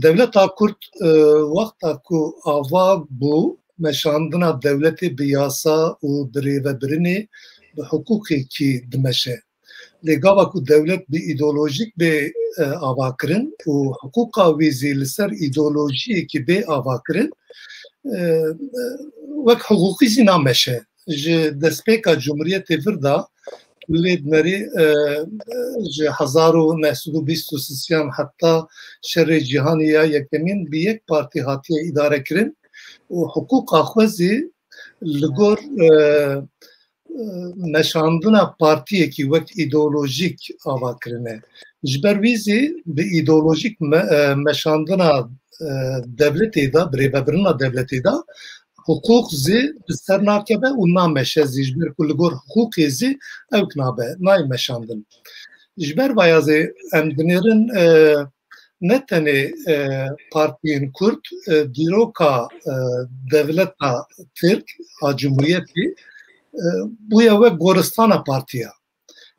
Dewleta Kurd, e, wexta ku ava bû, meşandina dewletê bi yasa û bi rêvebirinê, bi hiqûqekî dimeşe. Lê gava ku dewlet bi îdeolojîk bê, e, avakirin û hiqûqa wî zî li ser îdeolojiyekî bê avakirin, e, e, wek hiqûqî zî nameşe. Ji destpêka Cumhuriyetê vir de lê dinerî, e, e, ji hezar û neh sed û bîst û sisiyan heta şerê cîhanê ya yekemîn bi yek partî hatiye îdare kirin û hiqûqa xwe zî li gor, e, e, meşandina partiyekî wek îdeolojîk ava kirine. Ji ber wî zî bi îdeolojîk me-, e, meşandina, e, dewletê de, bi rêvebirina dewletê de, hiqûq zî bi ser nakeve û nameşe zî, ji ber ku li gor hiqûqê zî ewk nabe, nayê meşandin. Ji ber vaya zî em dinêrin, e, ne tenê, e, partiyên Kurd, e, dîroka, e, dewleta Tirk a Cumhuriyetê, e, bûye wek goristana partiya.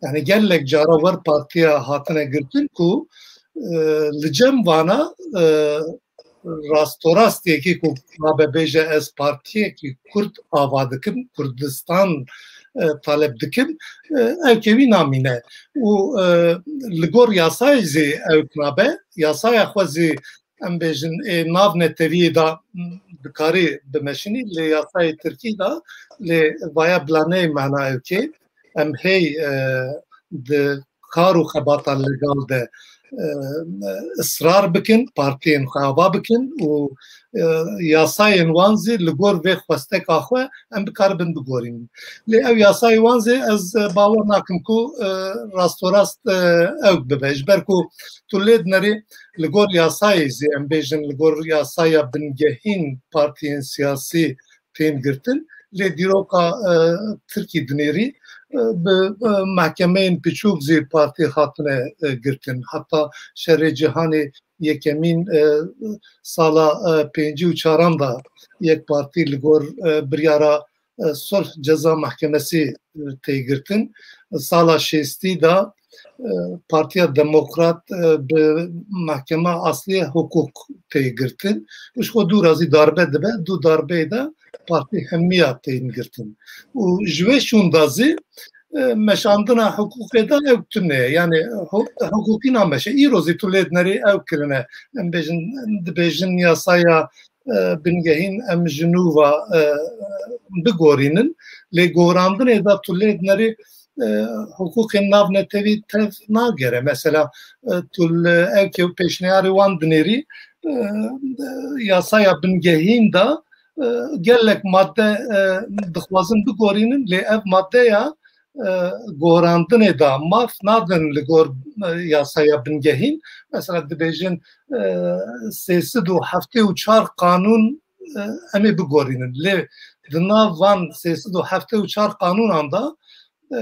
Yani gelek cara wer partiya hatine girtin ku, e, li cem vana, e, rastorast yekî ku nabe bêje ez partiyekî Kurd ava dikim, Kurdistan, e, talep dikim, e, ewkê wî namîne. Û, e, li gor yasayê zî ewk nabe, yasaya xwe zî em bêjin ê navnetewiyê de, m, dikarî bimeşînî, lê yasayê Tirkî de, lê vaya bila neyê mehna ewkê. Em hey, e, di kar û xebata legal de, e, israr bikin, partiyên xwe ava bikin û, e, yasayên wan zî li gor vê xwesteka xwe em bikaribin bigorînin. Lê ew yasayê wan zî ez, e, bawer nakim ku, e, rastorast, e, ew bibe. Ji ber ku tu lê dinerî li gor yasayê zî, em bêjin li gor yasaya bingehîn partiyên siyasî tên girtin. Lê dîroka, e, Tirkî dinêrî, e, bi, e, mehkemeyên piçûk zî partî hatine, e, girtin. Heta şerê cîhanê yekemîn, e, sala, e, pêncî û çaran de yek partî li gor, e, biryara, e, sulh ceza mahkemesî, e, tê girtin. Sala şêstî de, e, Partiya Demokrat, e, bi Mahkema Asliye Hukuk tê girtin. Û ji xwe dû re zî darbe dibe, dû darbeyê de partî hemiya tên girtin. Û ji wê şûnda zî, e, meşandina hiqûqê de ew tune ye. Yani hu-, hiqûqî nameşe. Îro zî tu lê dinerî ew kirine. Em bêjin, dibêjin yasaya, e, bingehîn em ji nû ve, e, bigorînin. Lê gorandinê de tu lê dinerî, e, hiqûqên navnetewî tev nagere. Mesela, e, tu li ewkê û pêşniyarê wan dinêrî, e, yasaya bingehîn de, e, gelek madde, e, dixwazin bigorînin, lê ev maddeya, e, gorandinê de maf nadin li gor, e, yasaya bingehîn. Mesela dibêjin, e, sê sed û heftê û çar qanûn, e, em ê bigorînin. Lê di nav van sê sed û heftê û çar qanûnan de, e,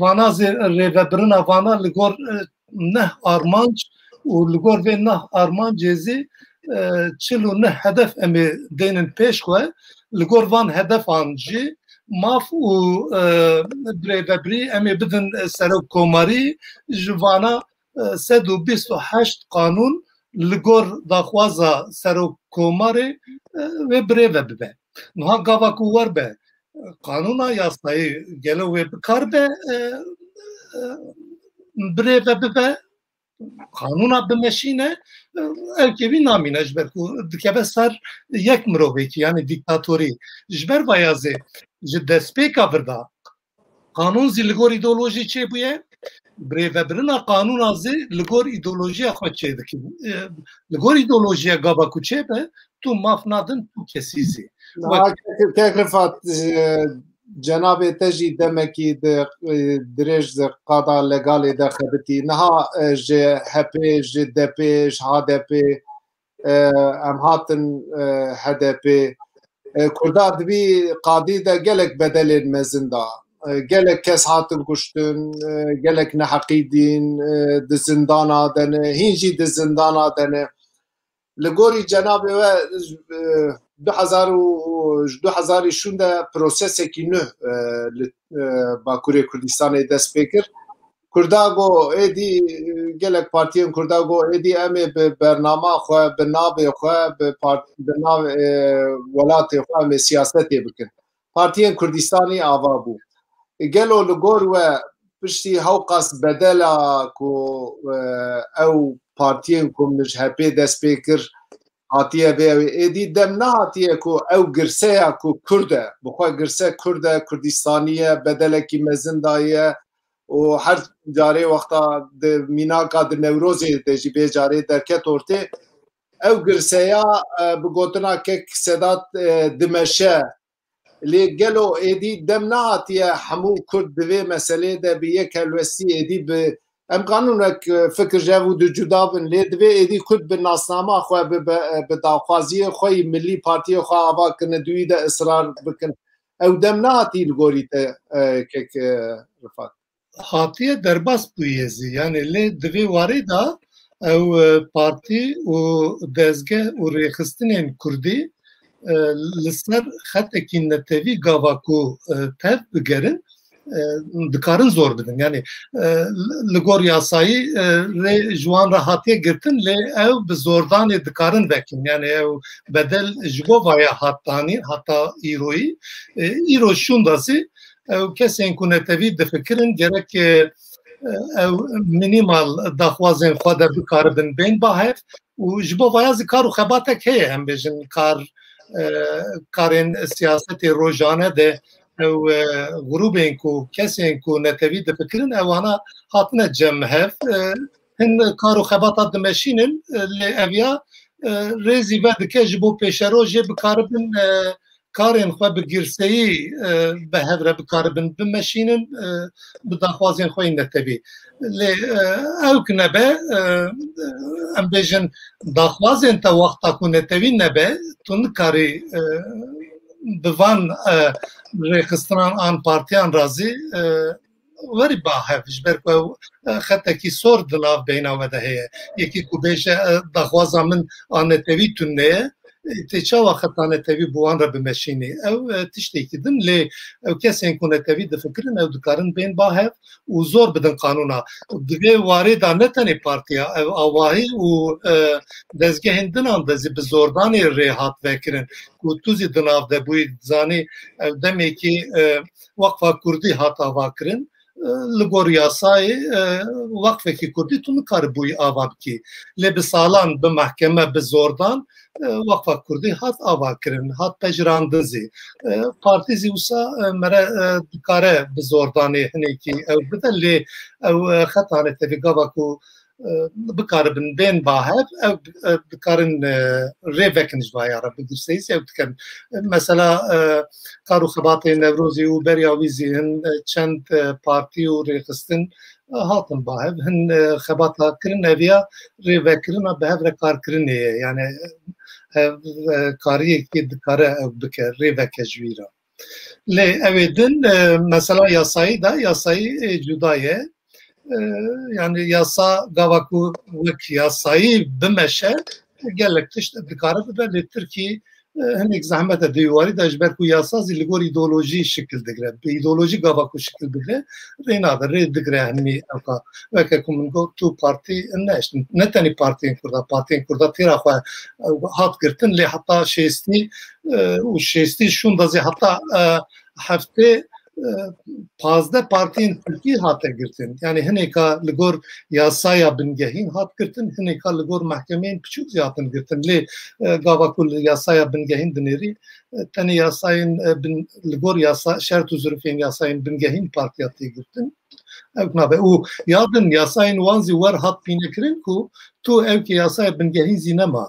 vana zî rêvebirina vana li gor, e, neh armanc û li gor vê neh armancê zî, e, çil û neh hedef em ê dênin pêş xwe. Li gor van hedefan jî maf û, e, birêvebirî em ê bidin, e, serok komarî. Ji vana, e, sed û bîst û heşt qanûn li gor daxwaza serok komarê, e, wê birêve bibe. Niha gava ku wer be, e, qanûna yasayî gelo wê bikar be, e, e, birêve bibe, qanûna bimeşîne, e, ewkê wî namîne, ji ber ku dikeve ser yek mirovekî, yani dîktatorî. Ji ber vaya zê ji destpêka vir de qanûn zî li gor îdeolojî çêbûye, birêvebirina qanûna zî li gor îdeolojiya xwe çêdikin. E, li gor îdeolojiya gava ku çêbe, tu maf nadin tu kesî zî. Niha kek, kek Rifat, e, cenabê te jî demekî di, e, dirêj di qada legalê de xebitî. Niha, e, ji H P, ji D P, ji H D P, e, em hatin, e, H D P. E, Kurda di vî qadî de gelek bedelên mezin da. E, gelek kes hatin kuştin, e, gelek neheqî dîn, e, di zindana de ne, hîn jî di zindana de ne. Li gorî cenabê we, e, du hezar û, ji du hezarî şûn de prosesekî nû, e, li, e, Bakurê Kurdistanê dest pê kir. Kurda got, êdî, e, gelek partiyên Kurda got, êdî em ê bi bernama xwe, bi navê xwe, bi part-, bi nav, e, welatê xwe em ê siyasetê bikin. Partiyên Kurdistanî ava bû. Gelo li gor we piştî hewqas bedela ku, e, ew partiyên ku min ji H P dest pê kir, hatiye vê ew ê? Êdî dem nehatiye ku ew girseya ku Kurd e, bi xwe girse Kurd e, Kurdistanî ye, bedelekî mezin daye û her carê wexta di mînaka di Newrozê de jî vê carê derket ortê, ew girseya, e, bi gotina kek Sedat, e, dimeşe. Lê gelo êdî dem nehatiye hemû Kurd di vê meselê de bi yek helwestî êdî bi, em kanûnek, e, fikir ji hev û du cuda bin, lê divê êdî Kurd bi nasnama xwe, bi, bi, bi daxwaziyê xwe yî milî partiyê xwe ava kirine, di wî de israr bikin. Ew dem nehatî li gorî te, e, kek, e, Rifat? Hatiye derbas bûye zî. Yani lê di vê warê de ew, e, partî û dezgeh û rêxistinên Kurdî, e, li ser xetekî netewî gava ku, e, tev bigerin, e, dikarin zor bidin. Yani, e, li gor yasayî, e, rê ji wan re hatiye girtin, lê ew bi zordanê dikarin vekin. Yani ew bedel ji bo vaya hat danîn, heta îroyî, e, îro şûnda zî ew kesên ku netewî difikirin, gerek, e, ew minimal daxwazên xwe de bikaribin bên ba hev û ji bo vaya zî kar û xebatek heye, em bêjin kar, e, karên siyasetê rojane de ew, e, grûbên ku, kesên ku netewî difikirin, ewana hatine cem hev, e, hin kar û xebata dimeşînin, e, lê ev ya, e, rêzî vedike ji bo pêşerojê bikaribin, e, karên xwe bi girseyî, e, bi hev re bikaribin bimeşînin, e, bi daxwazên xwe yên netewî. Lê, e, ew ki nebe, e, em bêjin daxwazên te wexta ku netewî nebe, tu nikarî, e, bi van, e, rêxistinan an partiyan re zî, e, werî ba hev, ji ber ku ew, e, xetekî sor di nav beyna we de heye. Yekî ku bêje, e, daxwaza min a netewî tune ye, e, tê çawa xeta netewî bi wan re bimeşînî? Ew, e, tiştekî din, lê ew kesên ku netewî difikirin, ew dikarin bên ba hev û zor bidin qanûna. Di vê warê de ne tenê partiya, ew avahî û, e, dezgehên dinan de zî bi zordanê rê hat vekirin. Ku tu zî di nav de bûyî, dizanî, ew demekî, e, Weqfa Kurdî hat ava kirin. E, li gor yasayê, e, weqfekî Kurdî tu nikaribûyî ava bikî. Lê bi salan, bi mehkeme, bi zordan, e, Weqfa Kurdî hat ava kirin, hat pejirandin zî. E, partî zî wisa, e, mere, e, dikare bi zordanê hinekî ew bide, lê ew, e, xeta netewî gava ku, e, bikaribin bên ba hev, ew, e, dikarin, e, rê vekin ji vaya re, bi girseyî zî ew dikin. E, mesela, e, kar û xebatê Newrozî û beriya wî zî hin, e, çend, e, partî û rêxistin, e, hatin ba hev, hin, e, xebata kirin, eviya rêvekirina bi hev re karkirinê ye. Yani, e, hev, e, kariyekî dikare ew bike, rê veke ji wî re. Lê ew ê din, e, mesela yasayî de, yasayî, e, cuda ye. E, yani yasa gava ku wek yasayî bimeşe, gelek tişt dikare bibe, lê Tirkî, e, hinek zehmet e di wî warî de, ji ber ku yasa zî li gor îdeolojî şikil digire. Bi îdeolojî gava ku şikil bigire, rê nade, rê digire hemî ewka. Weke ku min got, tu partî ne, ne tenê partiyên Kurda, partiyên Kurda têra xwe, e, hat girtin, lê heta şêstî, e, û şêstî şûnda zî heta, e, heftê, e, pazdeh partiyên Tirkî hate girtin. Yani hineka li gor yasaya bingehîn hat girtin, hineka li gor mehkemeyên piçûk zî hatin girtin. Lê, e, gava ku li yasaya bingehîn dinêrî, e, tenê yasayên, e, bin, li gor yasa, şert û zirûfên yasayên bingehîn partiya tê girtin. Ew nabe. Û ya din yasayên wan zî wer hat pînekirin ku tu ew ki yasaya bingehîn zî nema.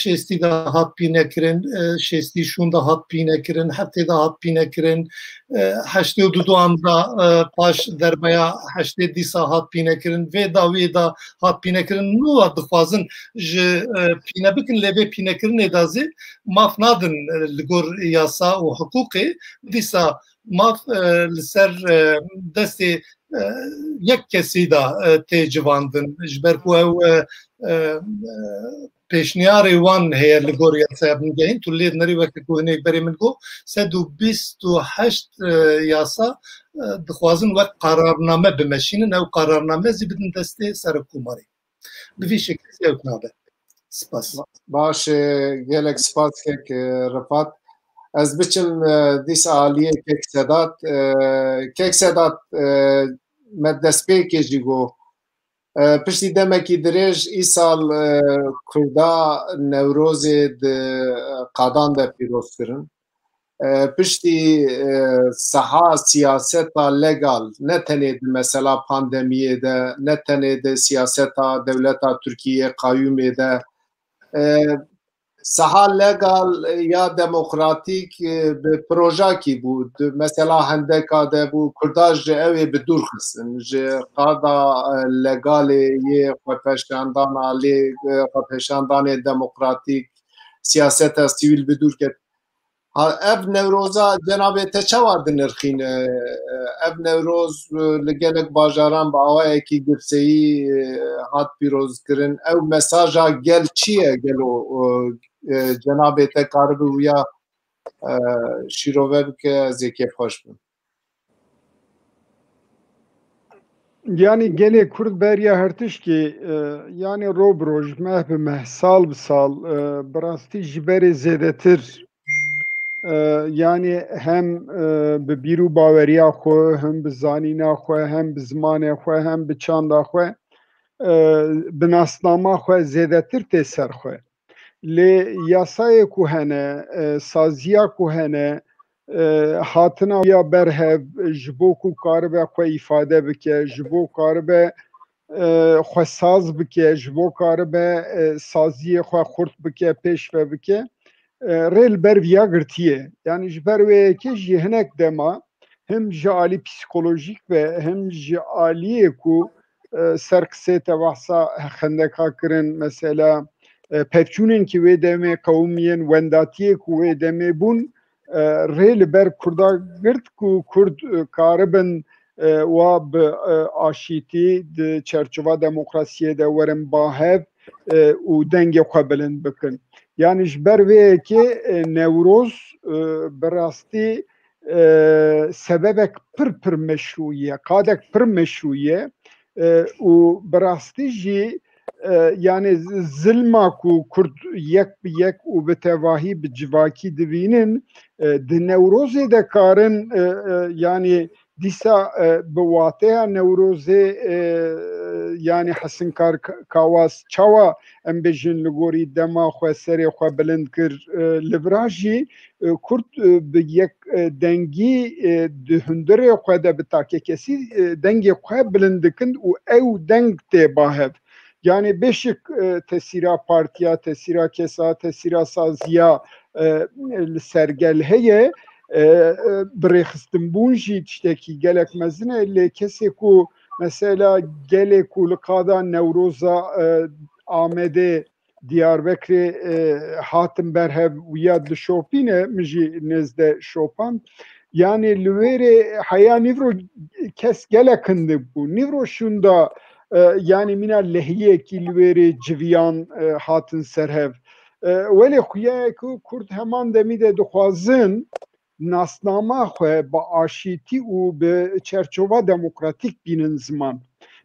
Şêstî de hat pînekirin, e, şêstî şûn de hat pînekirin, heftê de hat pînekirin, e, heştê û duduan de, e, paş derbeya heştê dîsa hat pînekirin, vê dawiyê de hat pînekirin. Nû dixwazin ji, e, pîne bikin, lê vê pînekirinê de zî maf nadin, e, li gor yasa û hiqûqê. Dîsa maf, e, li ser, e, destê, e, yek kesî de, e, tê civandin. Ji ber ku ew, e, e, e, pêşniyarê wan heye li gor yasaya bingehîn, tu lê nerî weke ku hinek berê min got, sed û bîst û heşt, e, yasa, e, dixwazin wek qararname bimeşînin, ew qararname zî bidin destê Serokkomarê. Bi vî şekilî ew nabe. Spas. Baş e, gelek spas kek e, Rifat. Ez biçim e, dîsa aliyê kek Sedat. E, kek Sedat, e, me destpêkê jî got. E, piştî demekî dirêj îsal, e, Kurda Newrozê di, e, qadan de pîroz kirin. E, piştî, e, seha siyaseta legal, ne tenê di mesela pandemiyê de, ne tenê di siyaseta dewleta Tirkiyê qayûmê de, e, seha legal ya demokratîk, e, bi projakî bû. Di mesela Hendeka de bû, Kurda ji ew ê bi dûr xistin. Ji qada, e, legalê yê xwepêşandana lê, e, xwepêşandanê demokratîk, siyaseta sivîl bi dûr ket. Ha, ev Newroza cenabê te çawa dinirxîne? Ev Newroz, e, li gelek bajaran bi awayekî girseyî, e, hat pîrozkirin. Ew mesaja gel çi ye? Gelo, e, e, cenabê te karibi wiya, e, şîrove bike, ez ê kêfxweş bim. Yanî gelê Kurd beriya her tişkî, e, yanî ro bi roj, meh bi meh, sal bi sal, e, bi rastî ji berê zêdetir, e, yanî hem, e, bi bîr û baweriya xwe, hem bi zanîna xwe, hem bi zimanê xwe, hem bi çanda xwe, e, bi nasnama xwe zêdetir tê ser xwe. Lê yasayê ku hene, e, saziya ku hene, e, hatina ya berhev ji bo ku karibe xwe îfade bike, ji bo karibe, e, xwe saz bike, ji bo karibe, e, saziyê xwe xurt bike, pêşve bike, e, rê li ber viya girtiye. Yanî ji ber wê yekê jî hinek dema him ji alî psîkolojîk ve him ji aliyê ku, e, ser qisê te behsa Xendeka kirin, mesela, e, pevçûnên ki wê demê qewimiyên, wendatiyê ku wê demê bûn, e, rê li ber Kurda girt ku Kurd, e, karibin, e, wa bi, e, aşîtî di çerçova demokrasiyê de werin ba hev, e, û dengê xwe bilind bikin. Yanî ji ber vê yekê, e, Newroz, e, bi rastî, e, sebebek pir pir meşrû ye, qadek pir meşrû ye, e, û bi rastî jî, e, yanî z-, zilma ku Kurd yek bi yek û bi tevahî bi civakî dibînin, e, di Newrozê de karin, e, e, yanî dîsa, e, bi wateya Newrozê, e, yanî Hesinkar Ka-, Kawaz çawa em bêjin li gorî dema xwe serê xwe bilind kir, e, li vira jî, e, Kurd, e, bi yek, e, dengî, e, di hundirê xwe de bi takekesî, e, dengê xwe bilind dikin û ew deng tê ba hev. Yanî beşik, e, tesîra partiya, tesîra kesa, tesîra saziya, e, li ser gel heye. E, e, bi rêxistinbûn jî tiştekî gelek mezin e. Lê kesê ku mesela gelê ku li qada Newroza, e, Amedê, Diyarbekirê, e, hatin berhev wiya dişopîne, min jî nêzde şopand. Yanî li wêrê heya nîvro kes gelek hindik bû. Nîvro şûnda, e, yanî mîna lehiyekî li wêrê civiyan, e, hatin ser hev. E, welê xuya ye ku Kurd heman demî de dixwazin nasnama xwe bi aşîtî û bi çerçova demokratîk bînin ziman.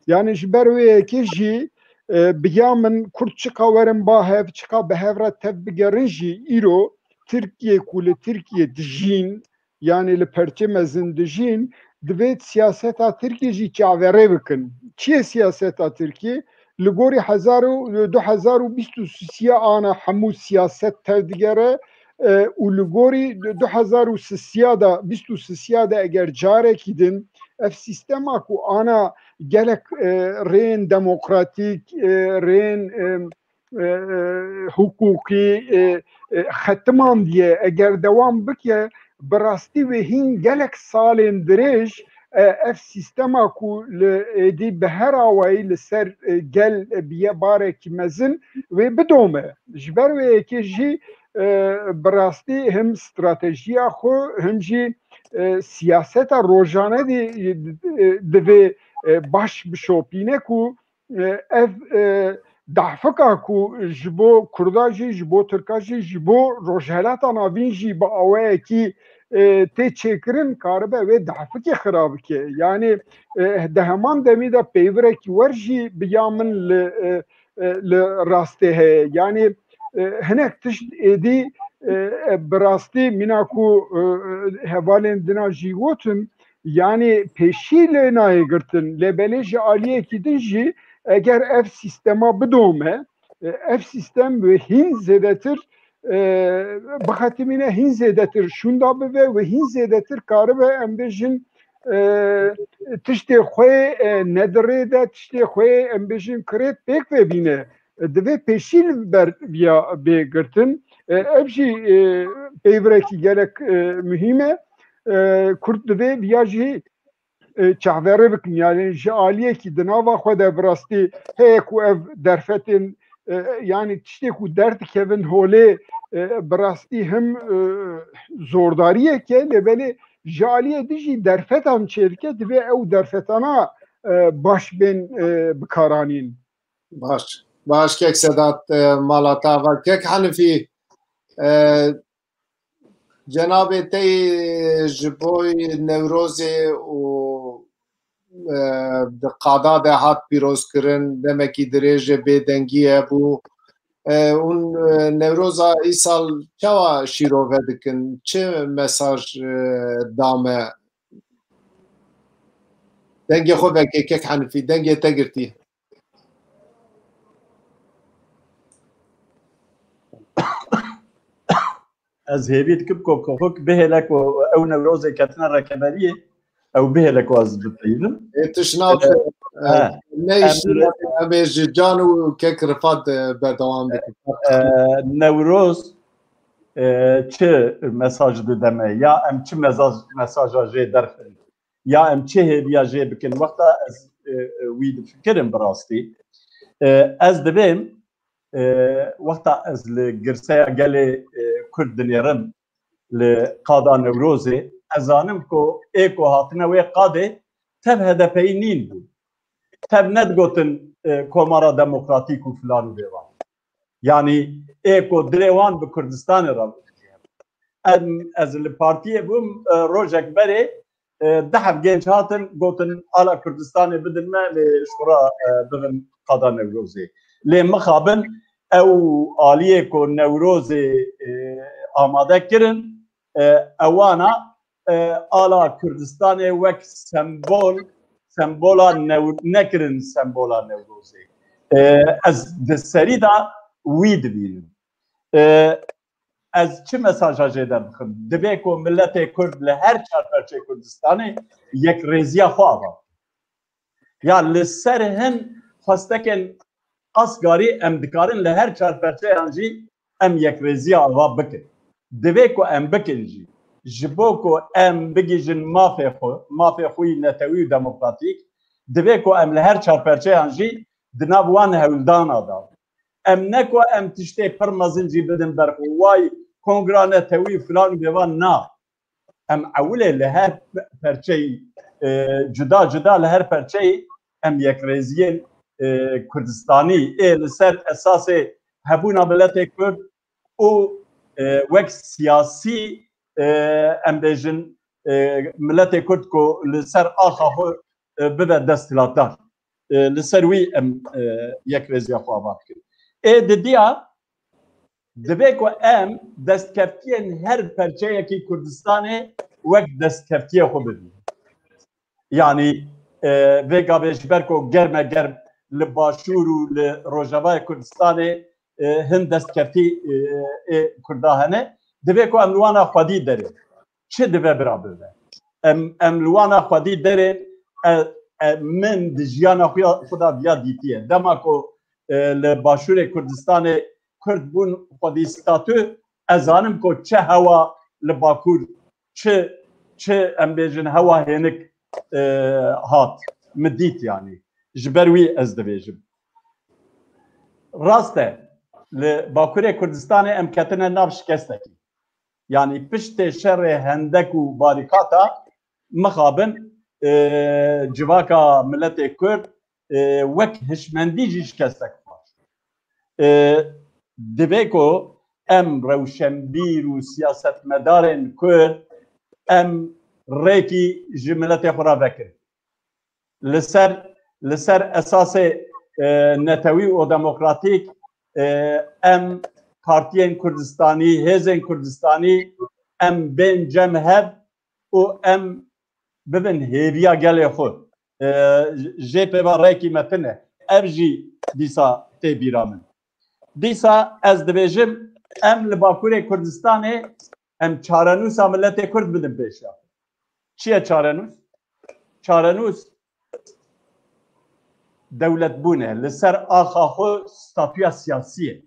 Yanî ji ber wê yekê jî, e, bi ya min Kurd çiqa werin ba hev, çiqa bi hev re tev bigerin jî îro Tirkiye ku li Tirkiye dijîn, yanî li perçê mezin dijîn, divê siyaseta Tirkiye jî çaverê bikin. Çi ye siyaseta Tirkiye? Li gorî hezar û, du hezar û bîst û sisiya ana hemû siyaset tev digere, e, û li gorî du hezar û sisiya de, bîst û sisiya de eger carekî din Ev sîstema ku ana gelek, e, rêyên demokratîk, e, rêyên, e, e, e, hukukî, e, e, xetimandiye, eger dewam bike, bi rastî wê hîn gelek salên dirêj, e, ev sîstema ku li êdî bi her awayî li ser, e, gel, e, biye barekî mezin, wê bidome. Ji ber wê yekê jî, e, bi rastî him stratejiya xwe, him jî, e, siyaseta rojane dî, e, divê, e, baş bişopîne ku, e, ev, e, dahfika ku ji bo Kurda jî, ji bo Tirka jî, ji bo Rojhelata Navîn jî bi awayekî, e, tê çêkirin, karibe wê dahfikê xira bike. Yanî, e, di heman demî de peyvirekî wer jî bi ya min li, e, e, li rastê heye. Yanî, e, hinek tişt êdî, e, e, bi rastî mîna ku, e, e, hevalên dina jî gotin, yanî pêşî lê nayê girtin. Lê belê ji aliyekî din jî eger ev sîstema bidome, e, ev sîstem wê hîn zêdetir, e, bixetimîne hîn zêdetir şûnda bibe, wê hîn zêdetir karibe em bêjin, e, tiştê xwe, e, ne di rê de, tiştê xwe, em bêjin, kirêt pêk ve bîne. E, divê pêşî li ber viya bê girtin. E, ev jî, e, peyvirekî gelek, e, muhîm e. E, Kurd divê viya jî, e, çavdêrî bikin. Yanî ji aliyekî di nava xwe de bi rastî heye ku ev derfetên, e, yanî tiştê ku derdikevin holê, e, bi rastî him, e, zordariyek e, lê belê ji aliyê din jî derfetan çêdike, divê ew derfetana, e, baş bên, e, bikaranîn. Baş. Baş, kek Sedat, e, mala te ava. Kek Henifî, e, cenabê te yê ji bo Newrozê û, e, di qada de hat pîrozkirin, demekî dirêj e, bêdengî hebû. E, hûn, e, Newroza îsal çawa şîrove dikin? Çi mesaj, e, da me? Dengê xwe veke kek Henifî, dengê te girtî. Ez hêvî dikim ku Kofik bihêle ku ew Newrozê ketine rekeberiyê, ew bihêle ku ez bipeyivim. Ê, tu şinav E, e, he. Ne Em işin em ê ji Can û kek Rifat, e, berdewam bikin. E, Newroz, e, çi mesaj dide me? Ya em çi mezaj, mesaja jê derxin? Ya em çi hêviya jê bikin? Wexta ez, e, e, wî difikirim bi rastî. E, ez divêm, e, wexta ez li girseya gelê, e, Kurd dinêrim, li qada Newrozê, ez zanim ku ê ku hatine wê qadê tev H D P'yî nîn bûn. Tev nedigotin, e, Komara Demokratîk û filan û bêvan. Yanî ê ku dilê wan bi Kurdistanê re bû. Em, ez li partiyê bûm, e, rojek berê, e, deh ev genç hatin, gotin, "Ala Kurdistanê bidin me, lê ji xwe re, e, bibin qada Newrozê." Lê mixabin ew aliyê ku Newrozê, e, amade kirin, e, ewana, e, ala Kurdistanê wek sembol, sembola new-, nekirin sembola Newrozê. E, ez di serî de wî dibînim. E, ez çi mesaja jê derdixim? Divê ku miletê Kurd li her çar perçeyê Kurdistanê yekrêziya xwe ava. Ya li ser hin xwestekên asgarî em dikarin li her çar perçeyan jî em yekrêziya ava bikin. Divê ku em bikin jî. Ji bo ku em bigihîjin mafê xwe, mafê xwe yî netewî û demokratîk, divê ku em li her çar perçeyan jî di nav wan hewldana de. Em ne ku em tiştê pir mezin jî bidin ber xwe, way kongra netewî filan û bêvan na. Em ewilê li her perçeyî, e, cuda cuda li her perçeyî em yekrêziyên, e, Kurdistanî ê li ser esasê hebûna miletê Kurd û, e, wek siyasî, e, em bêjin, e, miletê Kurd ku li ser axa xwe, e, bibe desthilatdar. E, li ser wî em, e, yekrêziya xwe ava dikin. Ê didiya divê ku em destkeftiyên her perçeyekî Kurdistanê wek destkeftiyê xwe bibînin. Yanî, e, vê gavê ji ber ku germe germ li Başûr û li Rojavayê Kurdistanê, e, hin destkeftî, e, ê Kurda hene, divê ku em li wana xwedî derê. Çi dibe bira bibe? Em, em li wana xwedî derên, e, e, min di jiyana xwe ya, xwe da viya dîtiye. Dema ku, e, li Başûrê Kurdistanê Kurd bûn xwedî statû, ez zanim ku çi hewa li Bakur, çi, çi em bêjin hewa hênik, e, hat. Min dît yanî. Ji ber wî ez dibêjim. Rast e, li Bakurê Kurdistanê em ketine nav şikestekî. Yanî piştê şerê hendek û barîkata mixabin, e, civaka miletê Kurd, e, wek hişmendî jî şikestek xwar. E, divê ku em rewşenbîr û siyasetmedarên Kurd em rêkî ji miletê xwe re vekin. Li ser, li ser esasê, e, netewî û demokratîk, e, em partiyên Kurdistanî, hêzên Kurdistanî, em bên cem hev û em bibin hêviya gelê xwe. E, jê pê ve rêkî me tune. Ev jî dîsa tê bîra min. Dîsa ez dibêjim, em li Bakurê Kurdistanê em çarenûsa miletê Kurd bidin pêşiya. Çi ye çarenûs? Çarenûs dewletbûn e. Li ser axa xwe statûya siyasî ye.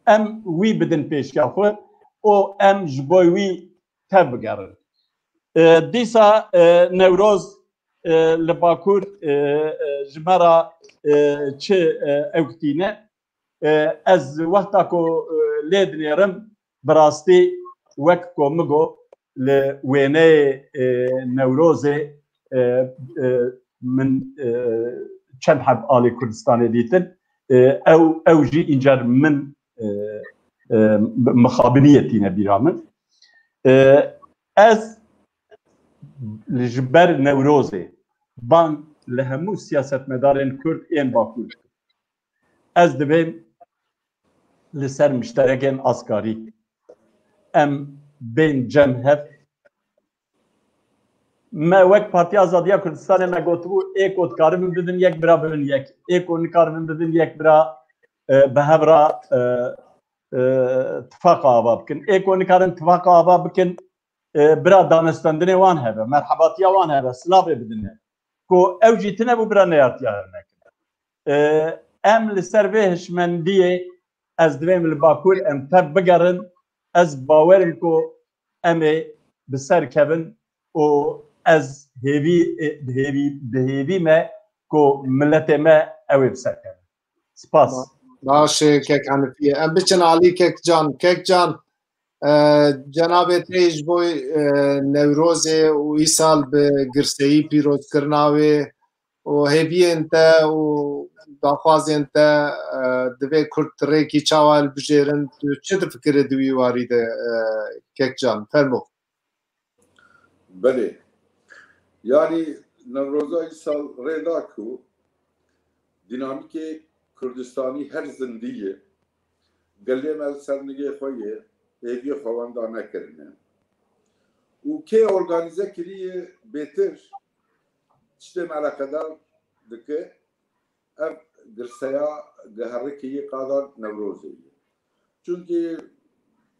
Em wî bidin pêşiya xwe û em ji bo wî tev bigerin. E, dîsa, e, Newroz, e, li Bakur, e, e, ji me re, e, çi, e, ewk tîne? E, ez wexta ku, e, lê dinêrim, bi rastî wek ku min got, li wêneyê, e, Newrozê, e, e, min, e, çend heb alî Kurdistanê dîtin. E, ew, ew jî încar min, e, e, mixabiniyê tîne bîra min. E, ez ji ber Newrozê bang li hemû siyasetmedarên Kurd ên Bakur dikim. Ez divêm li ser mişterekên askarî em bên cem hev. Me wek Partiya Azadiya Kurdistanê me gotibû, ê ku dikarin bibin yek bira bibin yek. Ê ku nikarin bibin yek bira, e, bi hev re, e, e, tifaqa ava bikin. Ê ku nikarin tifaqa ava bikin, e, bira danestendinê wan hebe, merhebatiya wan hebe, silavê bidin hev. Ku ew jî tine bû bira neyartiya hev nekin. E, em li ser vê hişmendiyê ez divêm li Bakur em tev bigerin, ez bawer im ku em ê bi ser kevin û ez hêvî, bi hêvî, bi hêvî me ku miletê me ew ê bi ser kevin. Spas. Baş e, kek Hanifiye. Em biçin alî kek Can. Kek Can, e, cenabê te ji bo, e, Newrozê û îsal bi girseyî pîrozkirina wê û hêviyên te û daxwazên te, e, divê Kurd rêkî çawa hilbijêrin? Tu çi difikirî di wî warî de, e, kek Can? Fermo. Belê. Yanî Newroza îsal rê da ku dînamîkê Kurdistanî her zindî ye. Gelê me li ser nigê xwe ye, hêviyê xwe wenda nekirine. Û kê organîze kiriye bêtir tiştê me eleqedar dike, ev girseya giherikê yê qada Newrozê ye. Çunkî,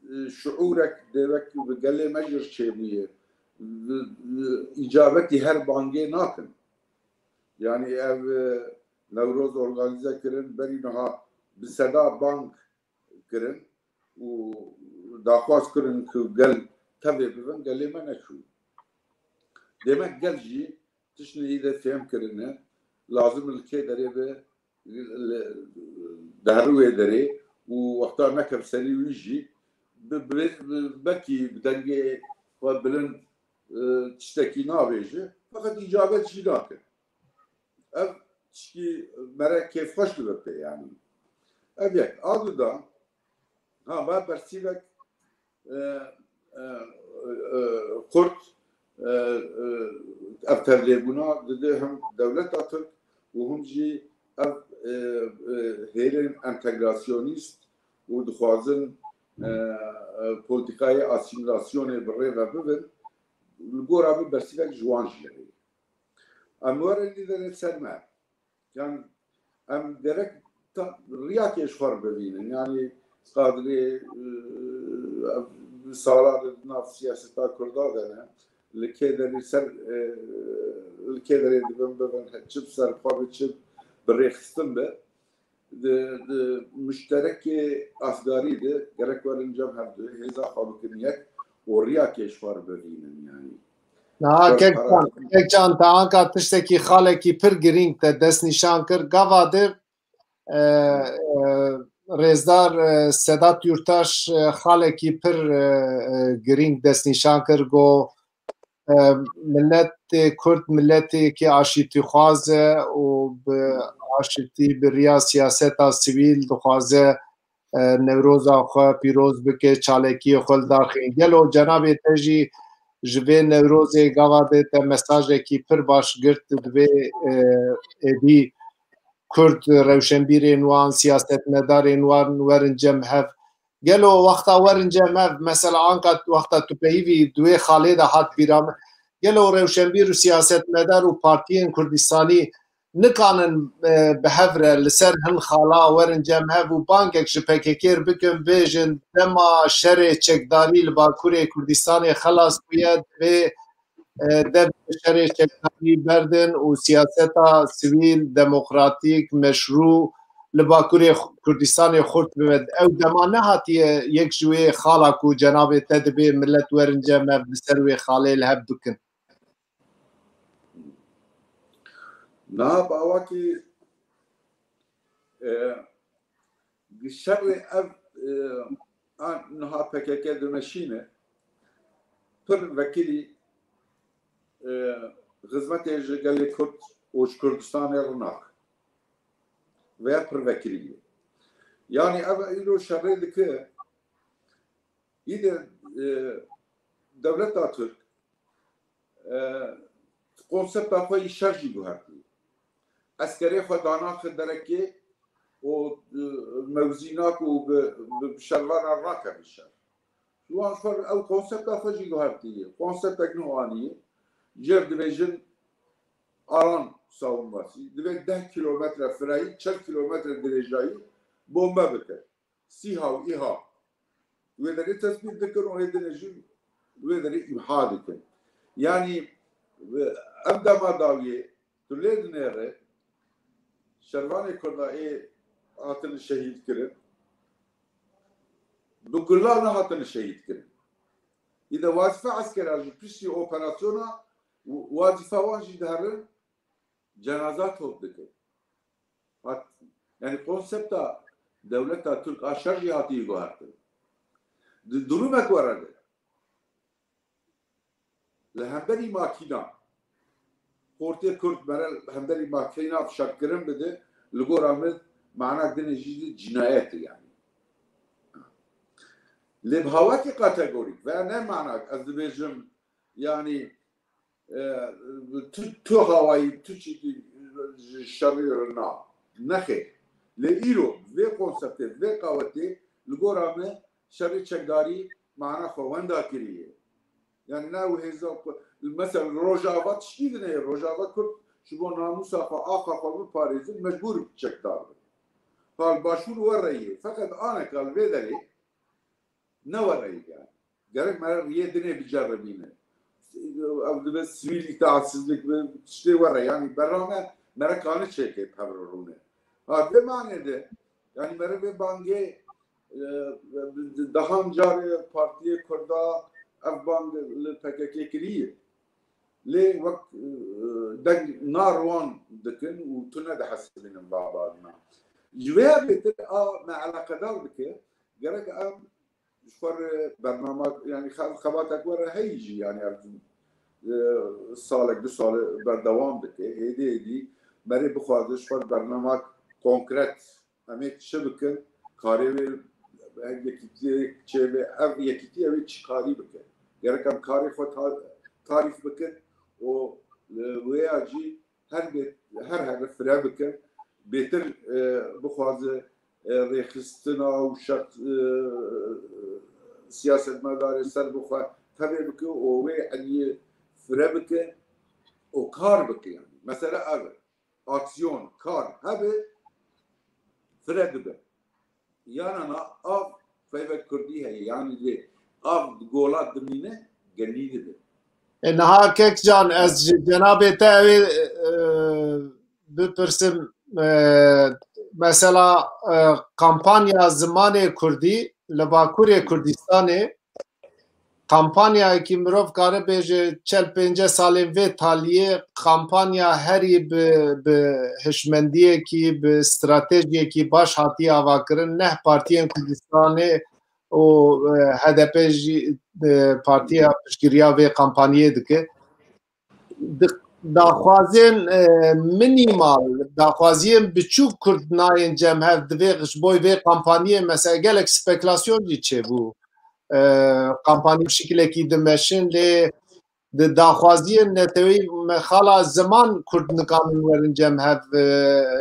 e, şiûrek dê wek bi gelê me jî çêbûye. Bi, bi îcabetî her bangê nakin. Yanî ev, e, Newroz organîze kirin, berî niha bi seda bang kirin û daxwaz kirin ku gel tevê bibin, gelê me neçû. Demek gel jî tiştê de fêm kirine, lazim li kê derê be, li, di her wê derê û wexta nekev serî wî jî bi, bi, bi, belkî bi dengê xwe bilind, e, tiştekî nabêje, feqet îcabet jî nake. Ev tişkî mere kêfxweş dibe pê, yanî. Ev yek. A du da, ha, va bersîvek, e, e, e, xurt, e, e, ev tevlêbûna dide him dewleta Tirk û him jî ev, e, e, hêlên entegrasyonîst û dixwazin, e, e, polîtîkayê asîmîlasyonê bi rê ve bibin, li gora min bersîvek ji wan jî heye. Em werin lîderê ser me. Yan em gerek ta, riyakê ji xwe re bibînin. Yanî qadrê, e, ev sala di nav siyaseta Kurda de ne. li kê derê ser, e, li kê derê dibin bibin, çi bi ser xwe bi, çi bi rêxistin bi, di, di muşterekê asgarî de gerek werin cem hevdu, hêza xwe bikin yek û riyakê ji xwe re bivînin, yanî. Niha Kek Can, Kek Can, te anka tiştekî xalekî pir girîng te destnîşan kir. Gava de, e, e, rêzdar, e, Sedat Yurtaş, e, xalekî pir, e, e, girîng destnîşan kir, got, e, miletê Kurd miletêkî aşîtîxwaz e û bi aşîtî, bi riya siyaseta sivîl dixwaze, e, Newroza xwe pîroz bike, çalakiyê xwe li dar xin. Gelo cenabê te jî ji vê Newrozê gava de te mesajekî pir baş girt, divê, e, êdî Kurd rewşenbîrên wan, siyasetmedarên wan werin cem hev. Gelo wexta werin cem hev, mesela anka wexta tu peyivî di wê xalê de hat bîra min, gelo rewşenbîr û siyasetmedar û partiyên Kurdistanî nikanin, e, bi hev re li ser hin xala werin cem hev û bangek ji P K K re bikin, bêjin dema şerê çekdarî li Bakurê Kurdistanê xelas bûye, divê, e, dev şerê çekdarî berdin û siyaseta sivîl, demokratîk, meşrû li Bakurê Kurdistanê xurt bibe. Ew dema nehatiye yek ji wê xala ku cenabê te dibê milet werin cem hev li ser wê xalê li hev bikin. Niha bi awakî, e, şerê ev, e, a niha P K K dimeşîne, pir vekirî, e, xizmetê ji gelê Kurd û ji Kurdistanê re nake. Veya pir vekirî ye. Yanî ev îro şerê dike, îde, e, dewleta Tirk e, konsepta xwe yî şer jî guhertî. Eskerê xwe danaxe derekê û, e, mewzî nake û bi, bi, bi şervanan rakeve şer. Wan xwe ew konsepta xwe jî guhertî ye. Konseptek nû anî, jêr dibêjin alan savunması. Divê deh kilometre firayî, çel kilometre dirêjayî bombe bike. Sîha û îha wê derê tespît dikin û ê dinê jî wê derê îmha dikin. Yanî ev dema dawiyê tu lê dinêre şervanê Kurda ê hatine şehîd kirin, bi gula nehatine şehîd kirin. Îde wazifa eskera jî piştî operasyona, wazifa wan jî diherin cenaza top dikin. Hat, yani konsepta dewleta Türk a şer jî hatiye guhertin. Di durumek were de li hemberî makîna, xortê Kurd mere li hemberî makîna fişekkirin bide, li gora min mana dinê jî de cinayet e yani. Lê bi hawakî kategorîk veya ne mana ez dibêjim yani, e, tu, tu hawayî, tu çîkî ji şerî re na. Nexêr. Lê îro vê konseptê, vê qawetê li gora me şerê çekdarî mana xwe wenda kiriye. Yani ne ew hêza ku, mesela Rojava tişkî din heye, Rojava Kurd ji bo namûsa xwe, axa xwe biparêzin, mecbûr çekdar bin. Hal başûr were ye. Feqet aneka li vê derê ne were ye yani. Gerek me riyê dinê biceribîne. Ev dibe sivîl îtaatsizlik bi tiştê were. Yani berame mere kanî çêke pevre rûne. Ha, vê manê de, yani mere vê bangê, e, dehan carê partiyê Kurda ev bang li P K K kiriye. Lê wek, e, deng nar wan dikin û tu nedihesibînin va barina. Ji vê ya bêtir a me eleqedar dike, gerek em ji xwe re bernama, yani xe-, xebatek were heyî jî, yani ev, e, salek, du sal berdewam dike. Hêdî hêdî merê bixwaze ji xwe re bernamak konkret, em ê çi bikin, karê wê, ev yekîtiyê çê be, ev yekîtî ew ê çi karî bike. Gerek em karê xwe ta-, tarîf bikin û, e, wêya jî her bê-, her here fire bikin, bêtir, e, bixwaze, e, rêxistina û şert, e, siyasetmedarê ser bixwe tevê bike û wê eliyê fire bike û kar bike yani. Mesele ev e. Aksiyon, kar hebe, fire dibe. Yanana av peyvek kurdî heye, yani lê av di gola dimîne, genî dibe. E, niha Kekcan, ez ji cenabê te ew ê, e, bipirsim, e, mesela, e, kampanya zimanê kurdî li Bakurê Kurdistanê, kampanyayekî mirov kare bêje çel pênce salên vê taliyê, kampanya herî bi, bi hişmendiyekî, bi stratejiyekî baş hatiye avakirin. Neh partiyên Kurdistanê û, e, H D P jî, e, partiya piştgiriya vê kampanyê dike. Di-, daxwazên, e, minimal, daxwaziyên biçûk Kurd nayên cem hev, divê ji bo vê kampanyê, mesela gelek spekulasyon jî çêbû. E, kampanyê bi şekilekî dimeşin, lê di daxwaziyên neteweyî me xala ziman Kurd nikanin werin cem hev, e,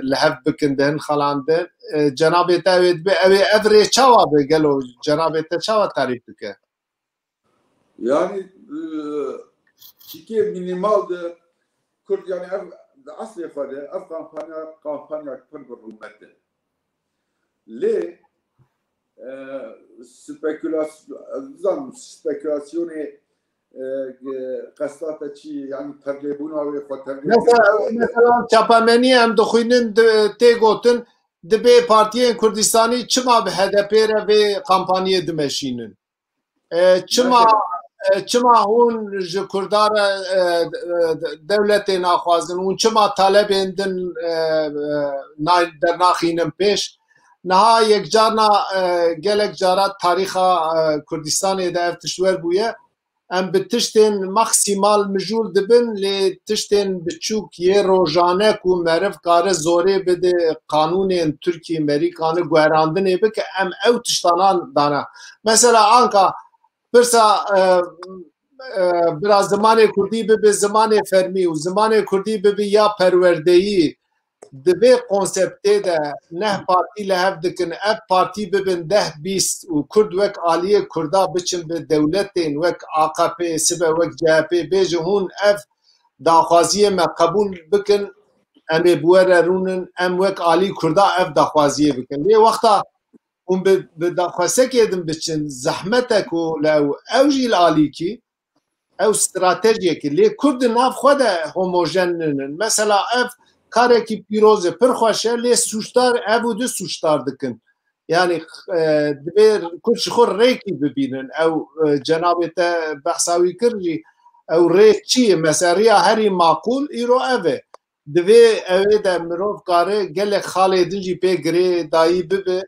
li hev bikin di hin xalan de. E, cenabê te ew ê dibe, ew ê ev rê çawa be gelo? Cenabê te çawa tarîf dike? Yani, e, çîkê minimal de Kurd, yani ev di eslê xwe de ev kampanya, kampanya pir bi rûmet e. Lê, e, spekulas-, ez nizanim, spekulasyonê, e, qesta te çi, yani tevlêbûna wê xwe tevlê. Mesela, mesela çapemenî em dixwînin, di-, tê gotin, dibê partiyên Kurdistanî çima bi H D P re vê kampanyê dimeşînin? E, çima, e, çima hûn ji Kurda re, e, e, dewletê naxwazin? Hûn çima talebên din, e, e, na-, dernaxînin pêş? Niha yekcarna, e, gelek cara tarîxa, e, Kurdistanê de ev tişt wer bûye. Em bi tiştên maksimal mijûl dibin, lê tiştên biçûk yê rojane ku meriv kare zorê bide qanûnên Tirkî, Merîkanî guherandinê bike, em ew tiştanan dana. Mesela anka pirsa, e, e, bira zimanê kurdî bibe zimanê fermî û zimanê kurdî bibe ya perwerdeyî, di vê konseptê de neh partî li hev dikin, ev partî bibin deh bîst û Kurd wek aliyê Kurda biçin bi dewletên wek A K P, sibe wek C H P, bêjin hûn ev daxwaziyê me qebûl bikin, em ê bi we re rûnin, em wek alî Kurda ev daxwaziyê bikin. Lê wexta hûn bi, bi daxwazekê din biçin, zehmet e ku li ew, ew jî li alîkî, ew stratejiyekî. Lê Kurd di nav xwe de homojen ninin. Mesela ev karekî pîroz e, pir xweş e, lê sûcdar ev û di sûcdar dikin. Yani, e, divê Kurd ji xwe rêkî bibînin. Ew, e, cenabê te behsa wî kir jî, ew rê çi ye? Mesela riya herî maqûl îro ev e. Divê ew ê de mirov kare gelek xalê din jî pê girêdayî bibe,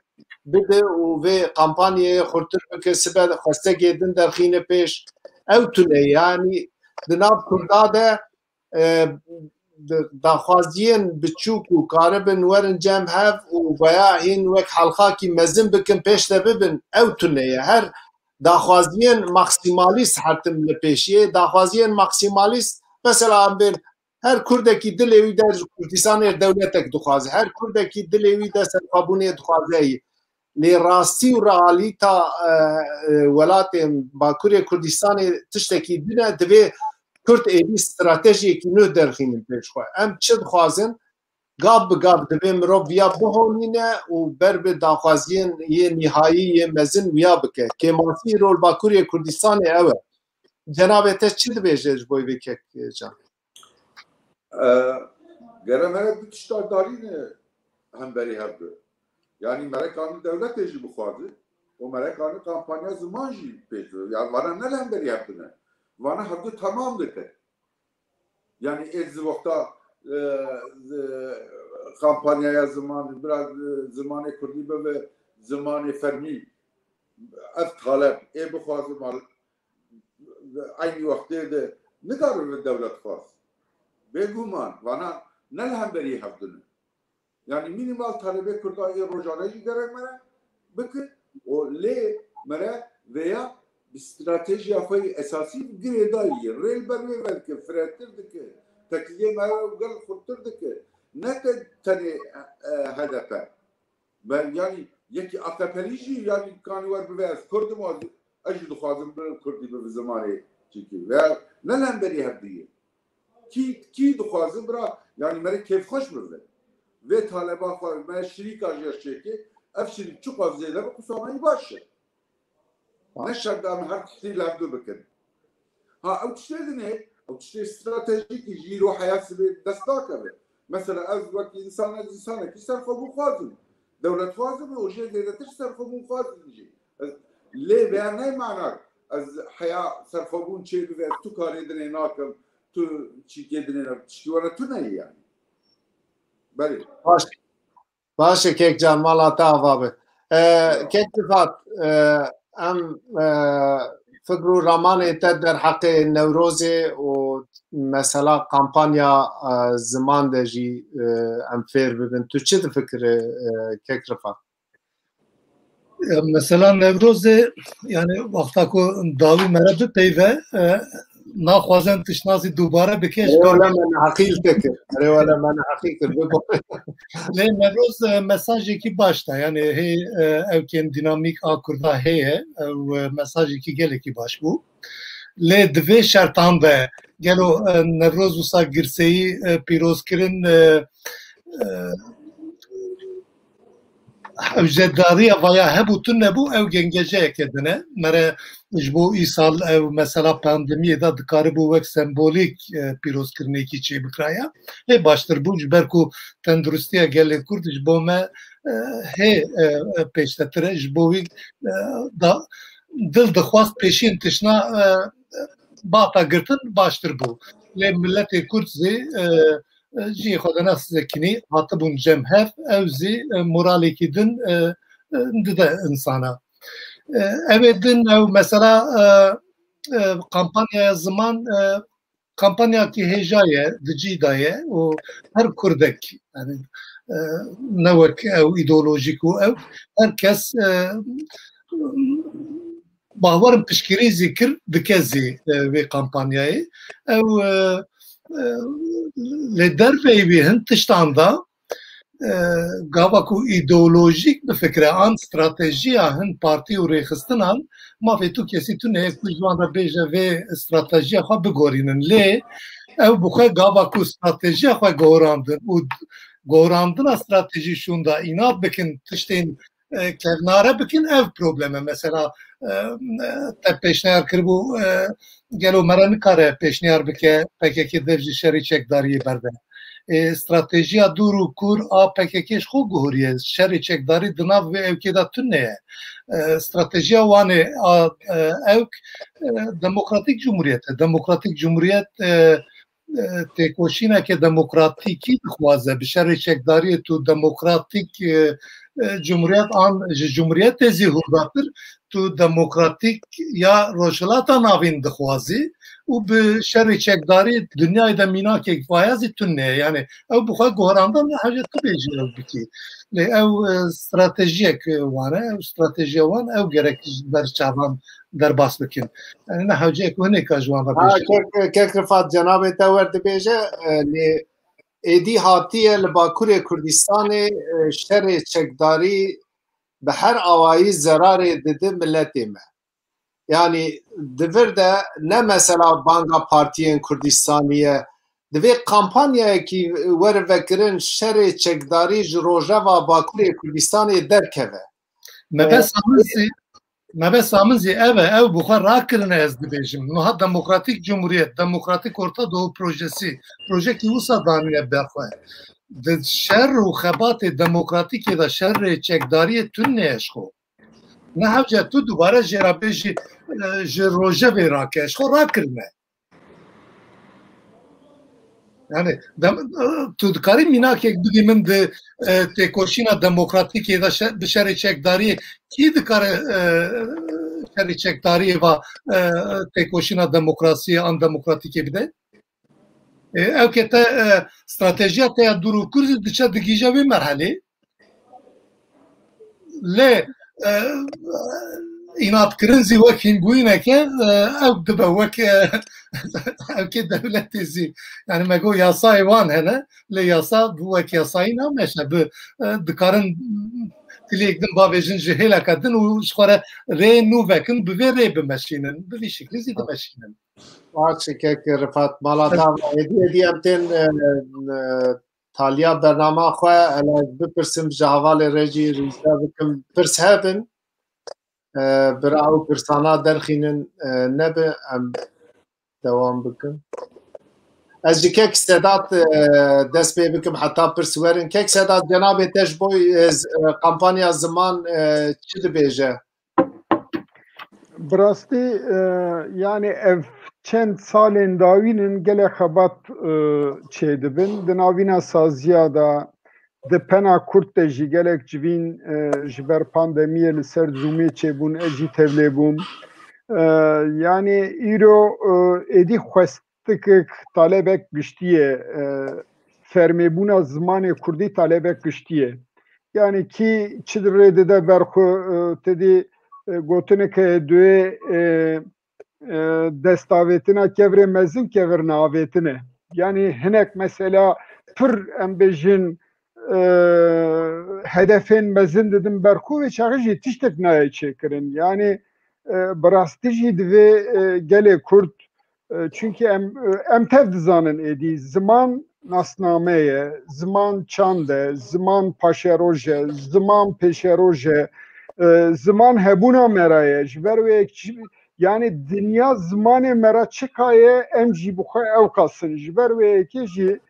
bide û vê kampanyayê xurtir bike, sibe xwestekê din derxîne pêş. Ew tune ye. Yanî di nav Kurda de, e, di-, daxwaziyên biçûk û karibin werin cem hev û veya hîn wek helxakî mezin bikin pêş de bibin, ew tune ye. Her daxwaziyên maksimalîst her tim li pêşiyê. Daxwaziyên maksimalîst, mesela em bên her Kurdekî dilê wî de ji Kurdistanê dewletek dixwaze. Her Kurdekî dilê wî de serxwebûnê dixwaze. Lê rastî û realîta, e, e, welatên Bakurê Kurdistanê tiştekî din e, divê Kurd êdî stratejiyekî nû derxînin pêş xwe. Em çi dixwazin? Gav bi gav divê mirov viya bihonîne û ber bi daxwaziyên yê nîhayî, yê mezin wiya bike. Kêmasî îro li Bakurê Kurdistanê ew e. Cenabê te çi dibêje ji bo vê, Kekcan? E, gere mere du tişta darîne hemberî hev bi. Yanî mere kanî dewletê jî bixwaze û mere kanî kampanya ziman jî pêş bi. Yani vana ne li hemberî hev bi ne. Vana hevdu temam dike. Yani ê di wexta, e, e, kampanyaya ziman, bira, e, zimanê kurdî bibe zimanê fermî. Ev taleb ê bixwaze mal-, eynî wextê de nikare li dewlet xwest. Bêguman, vana ne li hemberî hev din e. Yani mînîmal talebê Kurda ê rojane jî gerek mere bike û lê mere vêya bi stratejiya xwe yê esasî girêdayî rê li ber wê vedike, firehtir dike, tekliyê me û gel xurttir dike. Ne te tenê, e, H D P. Ben, yani, yekî A K P'lî jî, yani, kanî wer bibe ez Kurd im, ez, ez jî dixwazim bi Kurdî bi zimanê çîkî. Veya ne li hemberî hev diyê. Kî, kî dixwaze bira, yani, mere kêfxweş bibe. Vê taleba xwe, me şirîka jê çêkê, ev şirîk çiqas zêde bi, qusana wî baş e. Ne şert em her tiştî li hevdu bikin. Ha, ew tiştê din e, ew tiştê stratejîkî ji îro heya sibê dest nakeve. Mesela ez wekî însan, ez însanekî serxwebûn xwazim. Dewlet xwazim û jê zêdetir serxwebûn xwazim jî. Ez, lê veya ne mana ez heya serxwebûn çê bibe, ez tu karê dinê nakim, tu çîkê dinê ne, tiştî were tu neyê yani. Belê. Baş. Baş e, kek can, mala te ava be. E, kek Rifat, e, em, e, fikr û ramanê te derheqê Newrozê û mesela kampanya, e, ziman de jî, e, em fêr bibin. Tu çi difikire, e, kek Rifat? E, mesela Newrozê, yani wexta ku dawî mere bipeyve, e, naxwazin tiştna zî dubare bike. Erê wele me neheqî te kir. Erê wele me neheqî kir. Bibo. Lê Newroz, e, mesajekî baş da. Yani hê, e, ewkên dînamîk a Kurda heye. Ew, e, mesajekî gelekî baş bû. Lê di vê şertan de gelo, e, Newroz wisa girseyî, e, pîrozkirin, e, e, hewcedariya vaya hebû tune bû, ew gengeceyeke din e. Mere ji bo îsal ew mesela pandemiyê de dikaribû wek sembolîk, e, pîrozkirinekî çêbikiraya. Hê baştir bû, ji ber ku tenduristiya gelê Kurd ji bo me, e, hê, e, e, pêştetir e, ji bo wî, e, da, dil dixwast pêşîn tişna, e, bata girtin baştir bû. Lê miletê Kurd zî, e, e, cihê xwe de ne sekinî, hatibûn cem hev, ew zî, e, moralekî din, e, e, dide insana. E, ev ê din ew mesela, e, e, kampanyaya ziman, e, kampanyakî hêja ye, di cî de ye û her Kurdek, yani, e, ne wek ew îdeolojîk û ew, her kes, e, bawerim piştgirî zî kir, dike zî, e, vê kampanyayê. Ew, e, e, lê derveyî wî hin tiştan da, e, gava ku îdeolojîk bifikire an stratejiya hin partî û rêxistinan, mafê tu kesî tune ye ku ji wan re bêje vê stratejiya xwe bigorînin. Lê ew bi xwe gava ku stratejiya xwe gohrandin û gohrandina stratejî şûnda înat bikin, tiştên e, kevnare bikin, ev problem e. Mesela, e, e, te pêşniyar kiribû, e, gelo mere nikare pêşniyar bike P K K dev ji şerê çekdariyê berde. E, stratejiya dûr û kûr a P K K ji xwe guhoriye. Şerê çekdarî di nav vê ewkê de tune ye. E, stratejiya wan ê a, e, ewk, e, demokratîk cumhuriyet e. Demokratîk cumhuriyet, e, e, têkoşîneke demokratîkî dixwaze, bi şerê çekdariyê tu demokratîk, e, e, cumhuriyet an ji cumhuriyetê zî hûrdatir, tu demokratîk ya Rojhilata Navîn dixwazî û bi şerê çekdarî dinyayê de mînakek vaya zî tune ye. Yani ew bi xwe guheranda ne hewce tu bêjî ew bikî. Lê ew, e, stratejiyek wan e, ew stratejiya wan ew gerek ji ber çavan derbas bikin. Yani ne hewceyek ku hinêka ji wan re Ha, bêje. kek, kek Rifat, cenabê te wer dibêje, e, lê êdî hatiye li Bakurê Kurdistanê, e, şerê çekdarî bi her awayî zerarê didi miletê me. Yani di vir de ne mesela banga partiyên Kurdistanî ye, divê kampanyayekî were vekirin şerê çekdarî ji rojeva Bakurê Kurdistanê derkeve. Mebesta min zî, mebesta min zî ev e, ew bi xwe rakirine ez dibêjim. Niha Demokratîk Cumhuriyet, Demokratîk Orta Doğu Projesi, projekî wisa daniye ber xwe. Di şer û xebatê demokratîkê de şerê çekdariyê tune ye ji xwe. Ne hewce tu dubare jê re bêjî, e, ji rojevê rake, ji xwe rakirine. Yani, dem-, tu dikarî mînakek bidî min di, e, têkoşîna demokratîkê de şe-, bi şerê çekdariyê, kî dikare, e, şerê çekdariyê va, e, têkoşîna demokrasiyê an demokratîkê bide? E, ew ke te, e, stratejiya te ya dûr û kûr zî diçe digihîje vê merhelê. Lê, e, înatkirin zî wek hînbûyîneke, e, ew dibe wek, e, ew ke dewletê zî. Yani me got yasayê wan hene, lê yasa bi wek yasayî nameşe. Bi, e, dikarin tiliyek din bavêjin ji hêleka din û ji xwe re rê nû vekin, bi vê rê bimeşînin. Bi vî şiklî zî dimeşînin. Baş e kek Rifat, mala te ava. Êdî, êdî em tên, e, e, taliya bernama xwe, hele ez bipirsim ji hevalê rejî rîca bikim, pirs hebin, e, bira ew pirsana derxînin, e, nebe em dewam bikim. Ez ji kek Sedat, e, dest pê bikim heta pirs werin. Kek Sedat, cenabê te ji bo, e, z-, e, kampanya ziman, e, çi dibêje? Bi rastî, e, yani ev çend salên dawîn in gelek xebat, e, çêdibin. Di navîna saziya de, di pena kurt de jî gelek civîn, e, ji ber pandemiyê li ser Zoomê çêbûn, ez jî tevlê bûm. E, yani îro, e, êdî xwestikek talebek giştî ye, e, fermêbûna zimanê kurdî talebek giştî ye. Yani kî çi rê dide ber xwe, e, te dî, e, gotinek heye, duyê, e, e, destavêtina kevirê mezin kevir neavêtine. Yani hinek mesela pir em bêjin, e, hedefên mezin didin ber xwe, wê çaxê jî tiştek nayê çêkirin. Yani, e, bi rastî jî divê, e, gelê Kurd, e, çunkî em, e, em tev dizanin êdî ziman nasname ye, ziman çand e, ziman paşeroj e, ziman pêşeroj e, e, ziman hebûna me re ye. Ji ber wê yek çi, yani dinya zimanê me re çika ye, em jî bi xwe ew qasin. Ji ber wê yekê jî,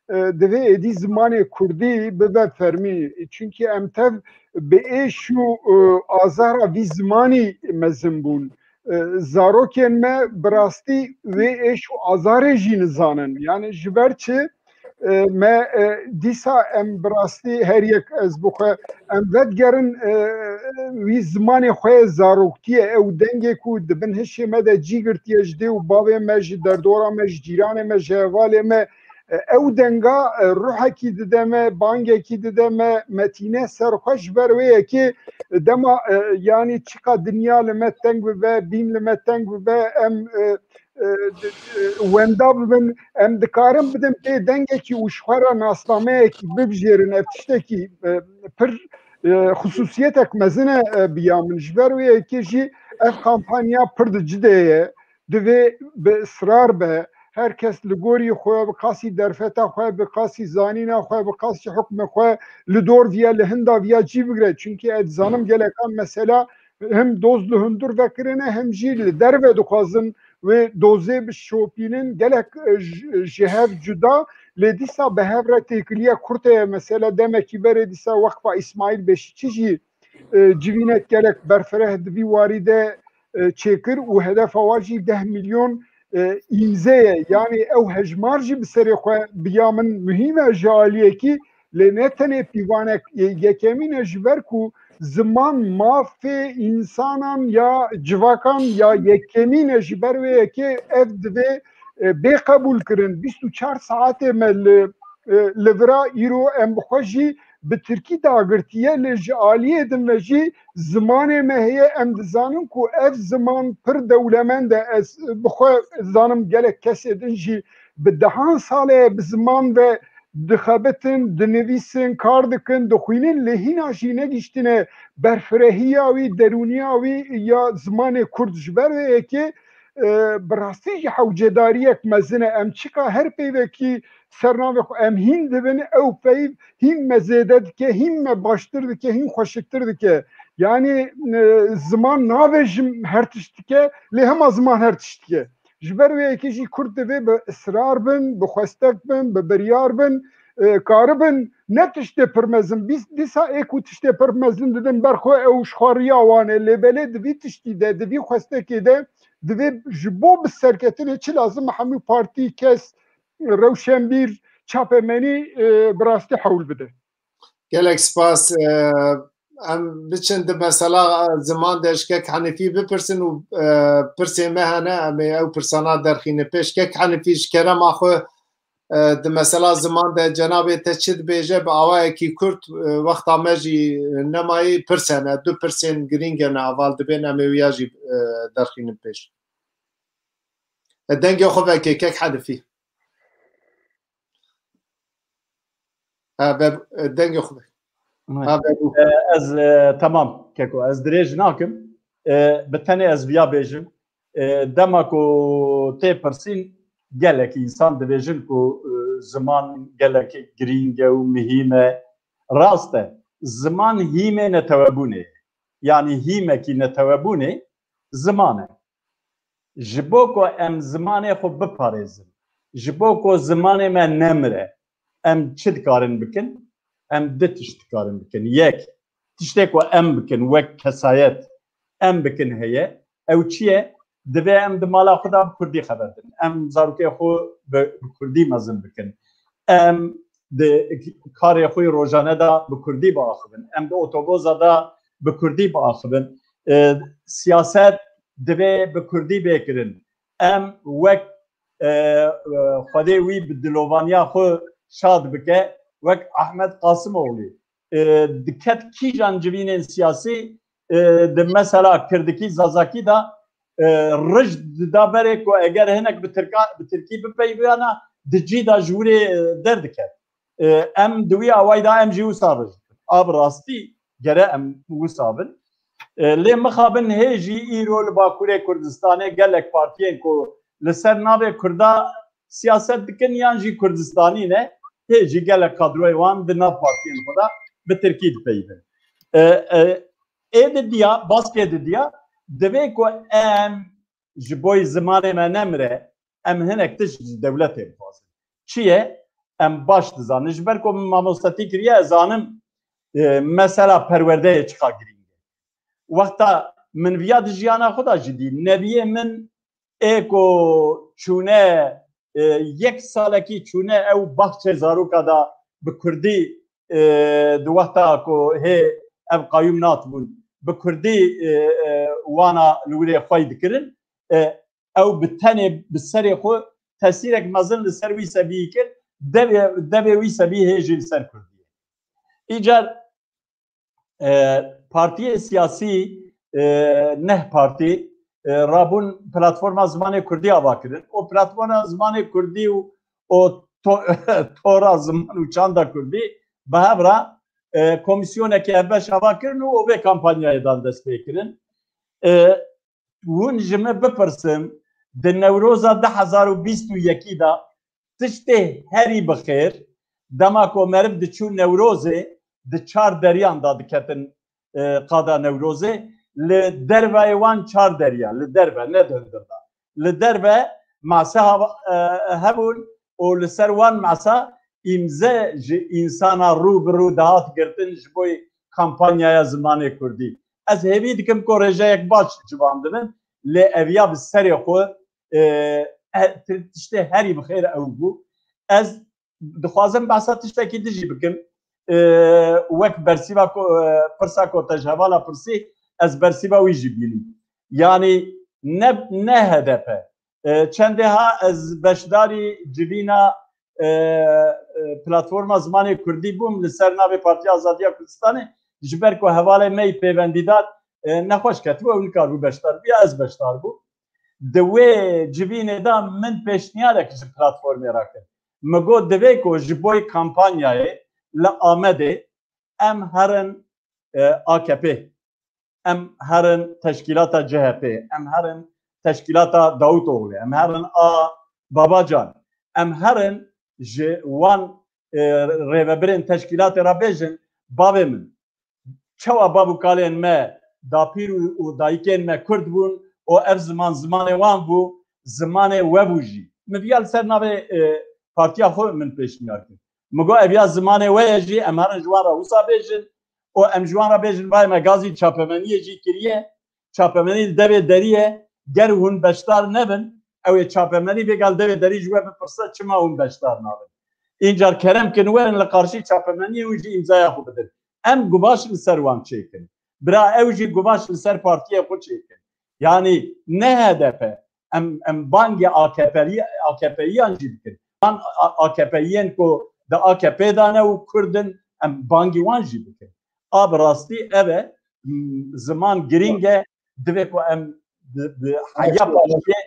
e, divê êdî zimanê kurdî bibe fermî. Çunkî em tev bi êş û, e, azara vî zimanî mezin bûn. E, zarokên me bi rastî wê êş û azarê jî nizanin. Yani ji ber çi, e, me, e, dîsa em bi rastî her yek ez bi xwe em vedigerin, e, wî zimanê xwe ye, zaroktiyê, ew dengê ku di bin hişê me de cî girtiye, ji dê û bavê me, ji derdora me, ji cîranê me, ji hevalê me, e, ew denga, e, ruhekî dide me, bangekî dide me, metîne ser xwe. Ji ber wê yekê dema, e, yani çika dinya li me teng bibe, bîn li me teng bibe, em, e, e, d-, e, wenda bibin, em dikarin bidin pê dengekî û ji xwe re nasnameyekî bibijêrin. Ev tiştekî, e, pir, e, xisûsiyetek mezin e, e, bi ya min. Ji ber wê yekê jî ev kampanya pir di cidê ye. Divê bi israr be. Her kes li gorî xwe, bi qasî derfeta xwe, bi qasî zanîna xwe, bi qasî hukmê xwe li dor viya, li hinda viya cî bigire. Çunkî ez dizanim gelekan mesela him doz li hundir vekirine, him jî li derve dixwazin wê dozê bişopînin. Gelek, e, ji, ji hev cuda, lê dîsa bi hev re têkiliya kurt heye. Mesela demekî berê dîsa Weqfa Îsmaîl Beşîçî jî, e, civînek gelek berfireh di vî warî de, e, çêkir û hedefa wa jî deh milyon, e, îmze ye. Yani ew hejmar jî bi serê xwe bi ya min muhîm e ji aliyekî, lê ne tenê pîvanek, e, yekemîn e, ji ber ku ziman mafê însanan ya civakan ya yekemîn e. Ji ber wê yekê ev divê, e, bê qebûl kirin. Bîst û çar saetê me li, e, li vira, îro em bi xwe jî bi tirkî dagirtiye, lê ji aliyê din ve jî zimanê me heye. Em dizanin ku ev ziman pir dewlemend e. Ez bi xwe dizanim gelek kesê din jî bi dehan sal e bi ziman ve dixebitin, dinivîsin, kar dikin, dixwînin, lê hîna jî negihiştine berfirehiya wî, derûniya wî ya zimanê kurd. Ji ber wê yekê, e, bi rastî jî hewcedariyek mezin e. Em çika her peyvekî ser navê xwe em hîn dibin, ew peyv hîn me zêde dike, hîn me baştir dike, hîn xweşiktir dike. Yani, e, ziman nabêjim her tişt dike, lê hema ziman her tişt dike. Ji ber wê yekê jî kurd divê bi israr bin, bi xwestek bin, bi biryar bin, e, karibin ne tiştê pir mezin. Bîs, dîsa ê ku tiştê pir mezin didin ber xwe, ew ji xwe riya wan e. Lê belê di vî tiştî de, di vî xwestekê de divê ji bo bi serketinê çi lazim e, hemû partî, kes, rewşenbîr, çapemenî, e, bi rastî hewl bide. Gelek spas. E, em biçin di mesela ziman de ji kek Henîfî bipirsin û, e, pirsê me hene, em ê ew pirsana derxînin pêş. Kek Henîfî, ji kerema xwe, e, di mesela ziman de cenabê te çi dibêje, bi awayekî kurt, e, wexta me jî nemayî, pirs hene, du pirsên girîng hene, heval dibên em ê wiya jî, e, derxînin pêş. E, dengê xwe veke, kek Henîfî. Ha, ve, e, dengê xwe veke. Ha, ve bû. E, ez, e, temam, keko, ez dirêj nakim. E, bi tenê ez viya bêjim. E, dema ku tê pirsîn, gelek însan dibêjin ku, e, ziman gelek girîng e û muhîm e. Rast e. Ziman hîmê netewebûnê ye. Yanî hîmekî netewebûnê ziman e. Ji bo ku em zimanê xwe biparêzin, ji bo ku zimanê me nemire, em çi dikarin bikin? Em du tişt dikarin bikin. Yek, tiştê ku em bikin wek kesayet, em bikin heye. Ew çi ye? Divê em di mala xwe de bi kurdî xeber din. Em zarokê xwe bi, bi kurdî mezin bikin. Em di karê xwe rojane de bi kurdî biaxivin. Em di otoboza de bi kurdî biaxivin. E, siyaset divê bi kurdî bê kirin. Em wek, e, e, Xwedê wî bi dilovaniya xwe şad bike, wek Ahmet Qasimoğlu, e, diket kîjan civînên siyasî, e, di mesela kirdikî, zazakî de, e, rij dida berê ku eger hinek bi tirka-, bi tirkî bipeyiviyana, di cî de ji wirê, e, derdiket. E, em di wî awayî de em jî wisa rij dikin. A bi rastî gere em wisa bin. E, lê mixabin hê jî îro li Bakurê Kurdistanê gelek partiyên ku li ser navê Kurda siyaset dikin yan jî Kurdistanî ne, hê jî gelek kadroyê wan di nav partiyên xwe de bi tirkî dipeyivin. E, e, ê didiya, baskê didiya, divê ku em ji bo zimanê me nemire, em hinek tişt ji dewletê bixwazin. Çi ye? Em baş dizanin. Ji ber ku min mamostetî kiriye, ez zanim, e, mesela perwerdeyê çiqa girîng e. Wexta min viya di jiyana xwe de jî dî. Neviyê min ê ku çûne, e, yek salekî çûne ew baxçê zaroka da bi kurdî, e, di wexta ku hê ev qayûm nat bûn, bi kurdî, e, e, wana li wirê xwey dikirin. E, ew bi tenê, bi serê xwe tesîrek mezin li ser wî sebî kir, devê, devê wî sebî hê jî li ser kurdî ye. Îcar, e, partiyê siyasî, e, neh partî, e, rabûn platforma zimanê kurdî ava kirin. O platforma zimanê kurdî û o to-, tora ziman û çanda kurdî bi hev re, e, komîsyonekê hevbeş ava kirin û o vê kampanyayê dan dest pê kirin. E, hûn ji min bipirsin, di Newroza du hezar û bîst û yekî de tiştê herî bi xêr, dema ku meriv diçû Newrozê, di çar deriyan de diketin, e, qada Newrozê, li derveyê wan çar deriya, li derve, ne di hundir de. Li derve masa hava-, e, hebûn û li ser wan masa îmze ji însana rû bi rû dihat girtin ji bo kampanyaya zimanê kurdî. Ez hêvî dikim ku rêjeyek baş ciwan dibin, lê eviya bi serê xwe, e, e, tiştê herî bi xêr ew bû. Ez dixwazim behsa tiştekî din jî bikim. E, wek bersîva ku, e, pirsa ku te ji hevala pirsî, ez bersîva wî jî bînim. Yanî ne, ne H D P. E, çendê ha ez beşdarî civîna, e, e, platforma zimanê kurdî bûm li ser navê Partiya Azadiya Kurdistanê, ji ber ku hevalê me yî pêvendîdar, e, nexweş ketibû, ew nikaribû beşdar bû, ya ez beşdar bûm. Di wê civînê de min pêşniyarek ji platformê re kir. Min got, divê ku ji bo kampanyayê li Amedê em herin, e, A K P, em herin teşkîlata C H P, em herin teşkîlata Davutoğlu, em herin a Babacan, em herin ji wan, e, rêvebirên teşkîlatê re bêjin, bavê min, çawa bav û kalên me, dapîr û, û dayikên me kurd bûn û ev ziman zimanê wan bû, zimanê we bû jî. Min viya li ser navê, e, partiya xwe min pêşniyar kir. Min got, ev ya zimanê we ye jî, em herin ji wan re wisa bêjin û em ji wan re bêjin, vay me gazî çapemeniyê jî kiriye, çapemenî li devê derî ye, ger hûn beşdar nebin, ew ê çapemenî vêga li devê derî ji we bipirse, çima hûn beşdar nabin? Încar kerem kin werin li qarşî çapemeniyê hûn jî îmzaya xwe bidin. Em guvaş li ser wan çêkin. Bira ew jî guvaş li ser partiyê xwe çêkin. Yanî ne H D P, em, em bangê A K P'yî-, A K P'yiyan jî dikin. Van A-, A K P'yên ku di A K P de ne û Kurd in, em bangî wan jî dikin. A bi rastî ev e, m, ziman girîng e, divê ku em bi, bi heya partiyê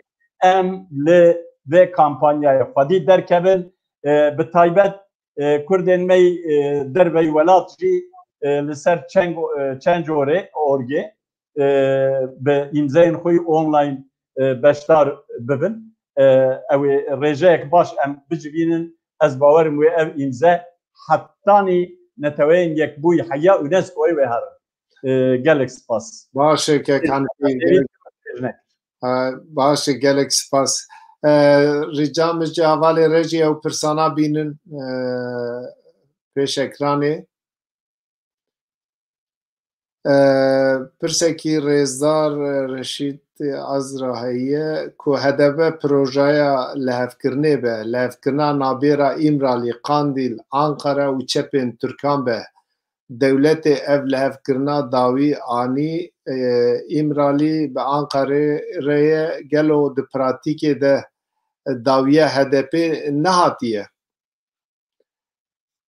em li vê kampanyayê xwedî derkevin, e, bi taybet, e, Kurdên me yî, e, derveyî welat jî, e, li ser Çengo-, e, Çencorê orgê, e, bi îmzeyên xwe yî online, e, beşdar bibin. E, ew ê rêjeyek baş em bicivînin. Ez bawerim wê ev îmze hetanî Neteweyên Yekbûyî heya UNESCOyê wê herin. E, gelek spas. Baş e, kek Hanifî, gelek E, baş e, gelek spas. E, rica min ji hevalê Rejî ew pirsana bînin, e, pêş ekranê. E, pirsekî rêzdar, e, Reşîd Azra heye ku hedefe projeya lihevkirinê be, lihevkirina nabêra Îmralî, Qandîl, Anqara û çepên Tirkan be. Dewletê ev lihevkirina dawî anî, e, Îmralî bi Anqarê re ye. Gelo di pratîkê de dawiya H D P nehatiye?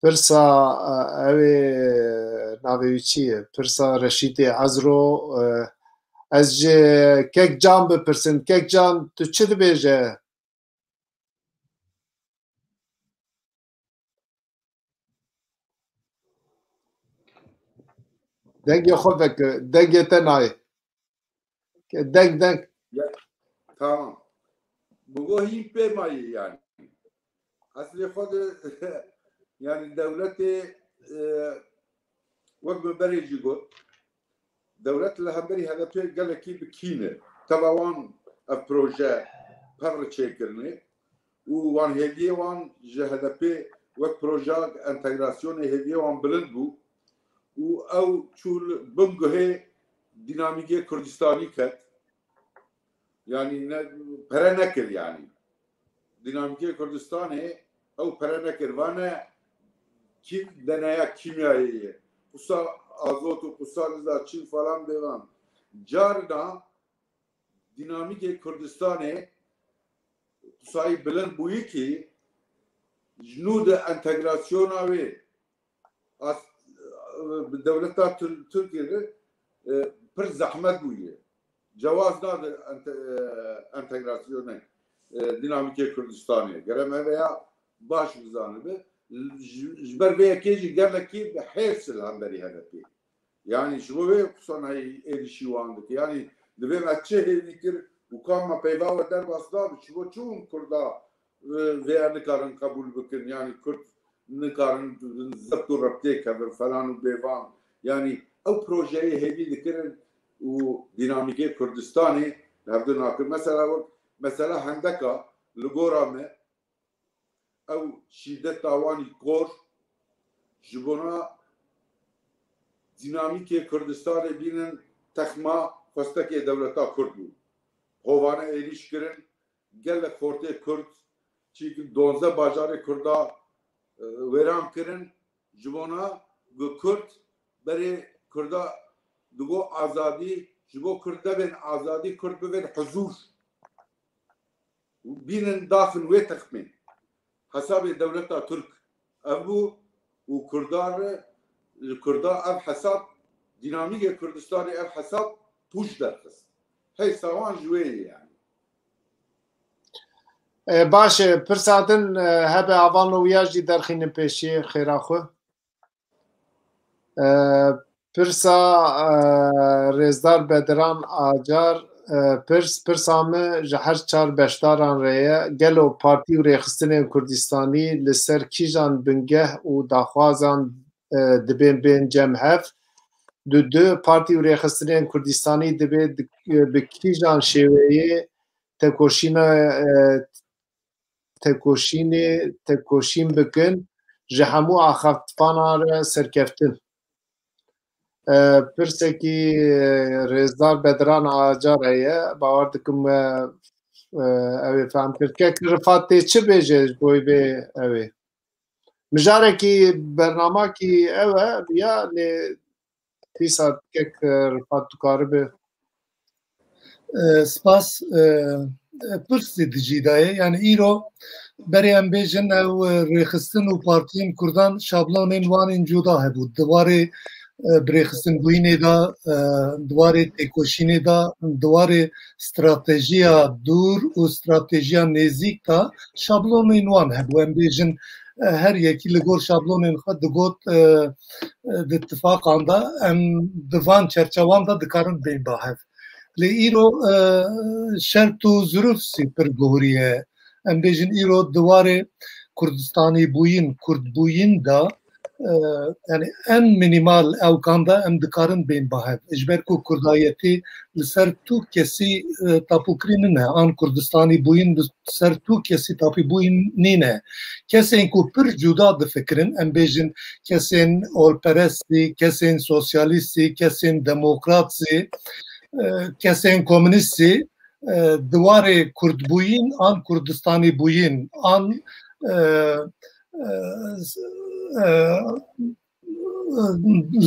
Pirsa, e, ew ê, navê wî çi ye? Pirsa Reşîtê Ezro, e, ez ji Kek Can bipirsim. Kek Can, tu çi dibêje? Dengê xwe veke, dengê te nayê. Deng, deng. Ya, tamam. Bi go hîn pê mayî yani. Eslê xwe de yani dewletê, e, wek min berê jî got, dewlet li hemberî H D P gelekî bi kîn e. Teva wan ev proje pevr çêkirine û wan hêviyê wan ji H D P wek proje entegrasyonê hêviyê wan bilind bû û ew çû li bin guhê dînamîkê Kurdistanî ket. Yani ne, pere nekir yani. Dînamîkê Kurdistanê ew pere nekir. Vane kî-, deneya kîmyayê ye. Qusa azot û qusa niza çin falan bêvan. Carna dînamîkê Kurdistanê qusayî bilind bûyî kî ji nû de entegrasyona wê as-, bi dewleta Tir-, Tirkiyê de, e, pir zehmet bûye. Cewaz nade ente-, e, entegrasyonê, e, dînamîkê Kurdistanê. Gere me veya baş bizanibe. Ji, ji ber vê yekê jî gelekî bi hêrs li hemberî H D P. Yani ji bo vê qusana êrîşî wan dike. Yani divê me çi hêvî kir û ka me peyva we derbas dabit, ji bo çi hûn Kurda, e, vêya nikarin qebûl bikin. Yani Kurd nikarin zift û reptê kevin falan û bêvan. Yani ew projeyê hêvî dikirin û dînamîkê Kurdistanê li hevdu nakir. Mesela wek, mesela Hendeka li gora me ew şîdeta wan î kor ji bona dînamîkê Kurdistanê bînin texma xwestekê dewleta Kurd bû. Hovane êrîş kirin, gelek xortê Kurd, çîkin donzdeh bajarê Kurda, e, wêran kirin, ji bona ku Kurd berê Kurda digo azadî, ji bo Kurd nebên azadî, Kurd bibên huzûr. Bînin daxin wê texmê. Hesabê dewleta Tirk ev bû û Kurda re, Kurda ev hesab, dînamîkê Kurdistanê ev hesab pûç derxist. Heysa wan ji wê ye yani. E, baş e, pirsa din, e, hebe avano wiya jî derxînin pêşiyê xêra xwe. E, pirsa, e, rêzdar Bediran Acar, e, pirs, pirsa min ji her çar beşdaran re ye. Gelo partî û rêxistinên Kurdistanî li ser kîjan bingeh û daxwazan, e, dibên bên cem hev? Du du, partî û rêxistinên Kurdistanî dibê di-, bi kîjan şêweyê tekoşîna, e, tekoşînê, tekoşîn bikin, ji hemû axaftifanan re serkeftin. E, pirsekî, e, rêzdar Bedran Acar heye, bawer dikim we, e, ew ê fehm kir. Kek Rifat tê çi bêje ji bo vê ew ê? Mijarekî bernamakî ew e, ya lê dîsa kek, e, Rifat dikaribe. E, spas, e, e, pirsî di cî de ye. Yani îro berê em bêjin ew, e, rêxistin û partiyên Kurdan şablonên wan ên cuda hebû. Di warê, e, birêxistinbûyînê de, e, di warê têkoşînê de, di warê stratejiya dûr û stratejiya nêzîk de şablonên wan hebû. Em bêjin, e, her yekî li gor şablonên xwe digot, e, e, di tifaqan de em di van çerçewan de dikarin bên ba hev. Lê îro, e, şert û zirûf sî pir guhurî ye. Em bêjin îro di warê Kurdistanî bûyîn, Kurd bûyîn de, e, yani en minimal ewkan de em dikarin bên bahev. Ji ber ku kurdayetî li ser tu kesî, e, tapûkirî nîne, an Kurdistanî bûyîn li ser tu kesî tapîbûyîn nîne. Kesên ku pir cuda difikirin, em bêjin kesên olperestî, kesên sosyalîstî, kesên demokrat jî, e, kesên komunîst jî, e, di warê kurdbûyîn an Kurdistanî bûyîn an, e, e, e,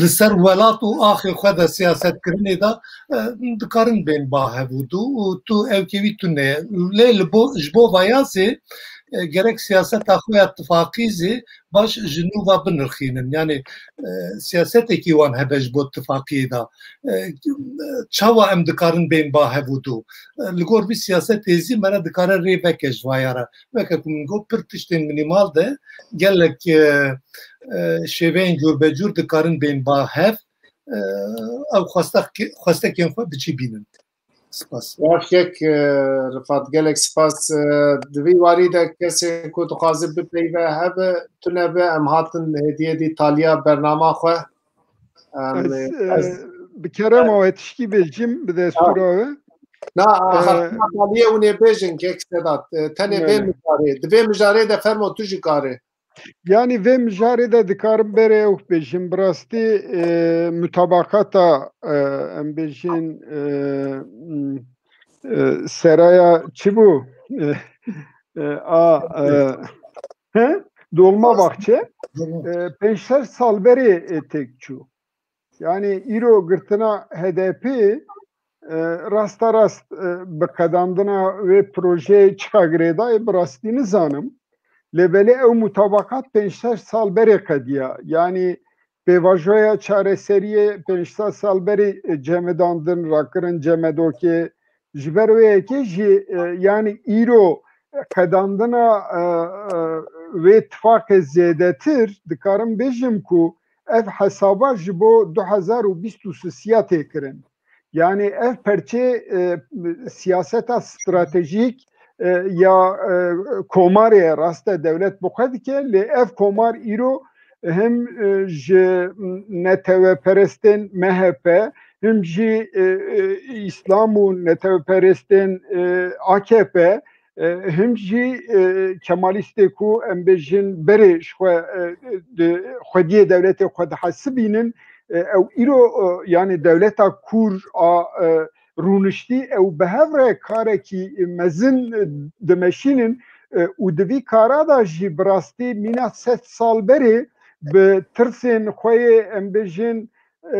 li ser welat û axê xwe de siyasetkirinê de, e, dikarin bên bahev û du û tu ewkê wî tune ye. Lê li bo, ji bo vaya zî, e, gerek siyaseta xwe ya tifaqî zî baş ji nû ve binirxînin. Yani, e, siyasetekî wan hebe ji bo tifaqiyê de. E, çawa em dikarin bên bahev û du? E, li gor vî siyasetê zî me re dikare rê veke ji vaya re. Weke ku min got, pir tiştên minimal de gelek, e, e, şêveyên cûrbecûr dikarin bên bahev, e, ew xwestek-, xwestekên xwe bi cî bînin. Spas. Baş kek, e, Rifat, gelek spas. E, di vî warî de kesê ku dixwaze bipeyive hebe, tune be, em hatin hêdî hêdî taliya bernama xwe. Em, Ez, e, e, ez, bi kerema e, we tişkî bêjim bi destûra we. Na, e, hatina taliyê hûn ê bêjin, kek Sedat. E, tenê vê mijarê. Di vê mijarê de fermo tu jî karê. Yani vê mijarê de dikarim berê ew bêjim. Bi rastî, e, mutabakata, e, em bêjin, e, m, e, seraya çi bû? E, e, a, e, he? Dolmabahçe. E, pênc sed sal berê, e, têk çû. Yani îro girtina H D P, e, rasta rast, e, bi qedandina wê projeyê çiqa girêdayê bi rastî nizanim. Lê belê ew mutabakat pênc sed sal berê qediya. Yani pêvajoya çareseriyê pênc sed sal berê, e, cemidandin, rakirin cemedokê. Ji ber wê yekê jî, e, yani îro qedandina, e, e, wê tifaqê zêdetir dikarim bêjim ku ev hesaba ji bo du hezar û bîst û sisiya tê kirin. Yani ev perçê, e, siyaseta stratejîk, e, ya, e, komarê ye, rast e, dewlet bi xwe dike, lê ev komar îro him, e, ji neteweperestên M H P, him jî, e, e, Îslam û neteweperestên, e, A K P, e, him jî, e, Kemalîstê ku em bêjin berê ji xwe, e, di xwediyê dewletê xwe dihesibînin, e, ew îro, e, yani dewleta kûr a, e, rûniştî ew bi hev re karekî mezin, e, dimeşînin, e, û di vî kara de jî bi rastî mîna sed sal berê bi tirsên xwe yê em bêjin, e,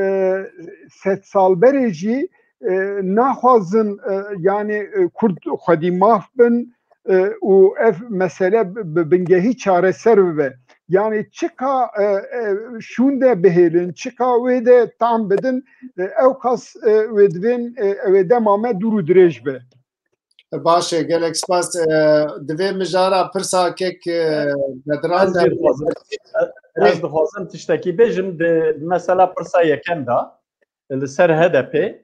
sed sal berê jî, e, naxwazin, e, yani, e, Kurd xwedî maf bin, e, û ev mesele bi, bi bingehî çareser bibe. Yani çiqa, e, e, şûnde bihêlin, çiqa wê de tam bidin, e, ew qas, e, wê divên, e, ew ê dema me dûr û dirêj be. Baş e, gelek spas. E, di vê mijara pirsa kek, e, Bedran Ez de jî dixwazim, ez dixwazim tiştekî bêjim di mesela pirsa yekem de li ser H D P.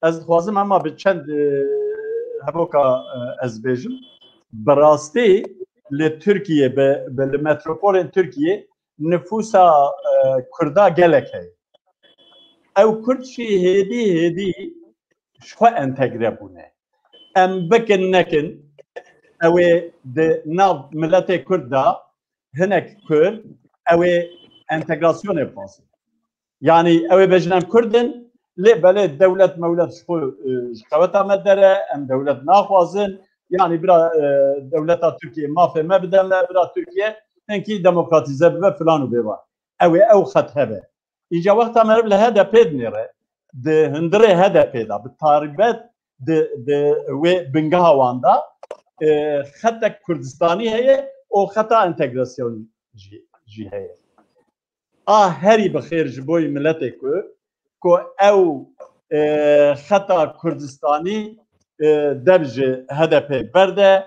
Ez dixwazim ema bi çend, e, hevoka, e, ez bêjim. Bi rastî li Tirkiye, bi, bi li metropolên Tirkiye nifûsa, e, Kurda gelek heye. Ew Kurd jî hêdî hêdî ji xwe entegre bûne. Em bikin nekin, ew ê di nav miletê Kurd de hinek Kurd, ew ê entegrasyonê bixwazin. Yani ew ê bêjin em Kurd in, lê belê dewlet mewlet ji xwe, e, ji qeweta me dere, em dewlet naxwazin. Yani bira, e, dewleta Tirkiye mafê me bide me, bira Tirkiye hinkî demokratîze bibe filan û bêvan. Ew ê ew xet hebe. Îca wexta meriv li H D P dinêre, di hundirê H D P de, bi tarîbet di, di wê bingeha wan de, e, xetek Kurdistanî heye û xeta entegrasyonî jî, jî heye. A herî bi xêr ji bo miletê ku, ku ew, e, xeta Kurdistanî, e, dev ji H D P berde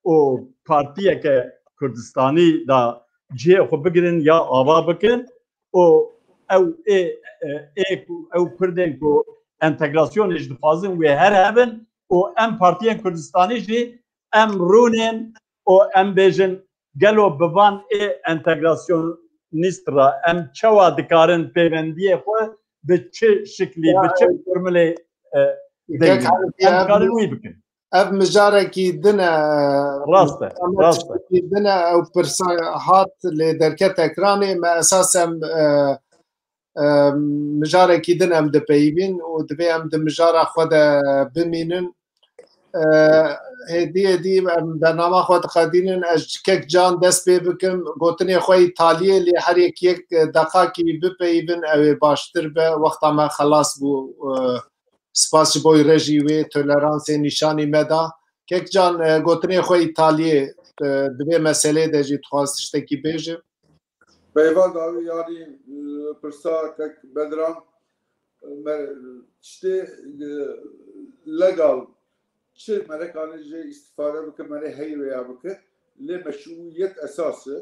û partiyeke Kurdistanî da cihê xwe bigirin ya ava bikin û ew ê, e, ê ku, ew Kurdên ku entegrasyonê jî dixwazin wê her hebin û em partiyên Kurdistanî jî em rûnên û em bêjin gelo bi van ê entegrasyon nîst re em çawa dikarin pêvendiyê xwe bi çi şiklî, bi çi formulê e, deynin? Em dikarin wî bikin. Ev mijarekî din e. Rast e, rast e. Din e, ew pirsa hat lê derket ekranê, me esasen e, e, mijarekî din em dipeyivîn û divê em di mijara xwe de bimînin. E, hêdî hêdî em bernama xwe diqedînin, ez ji kek Can dest pê bikim, gotinê xwe Îtaliyê lê her yek yek deqakî bipeyivin ew ê baştir be, wexta me xelas bû. E, Spas ji bo rejî wê toleransê nîşanî me da. Kek Can, e, gotinê xwe Îtaliyê, e, di vê meselê de jî dixwaz tiştekî bêje. Peyva dawî yanî, e, pirsa kek Bedran, e, me, tiştê, e, legal çi merekanê jê îstifade bike, merê heyvê ya bike, lê meşrûyet esas e.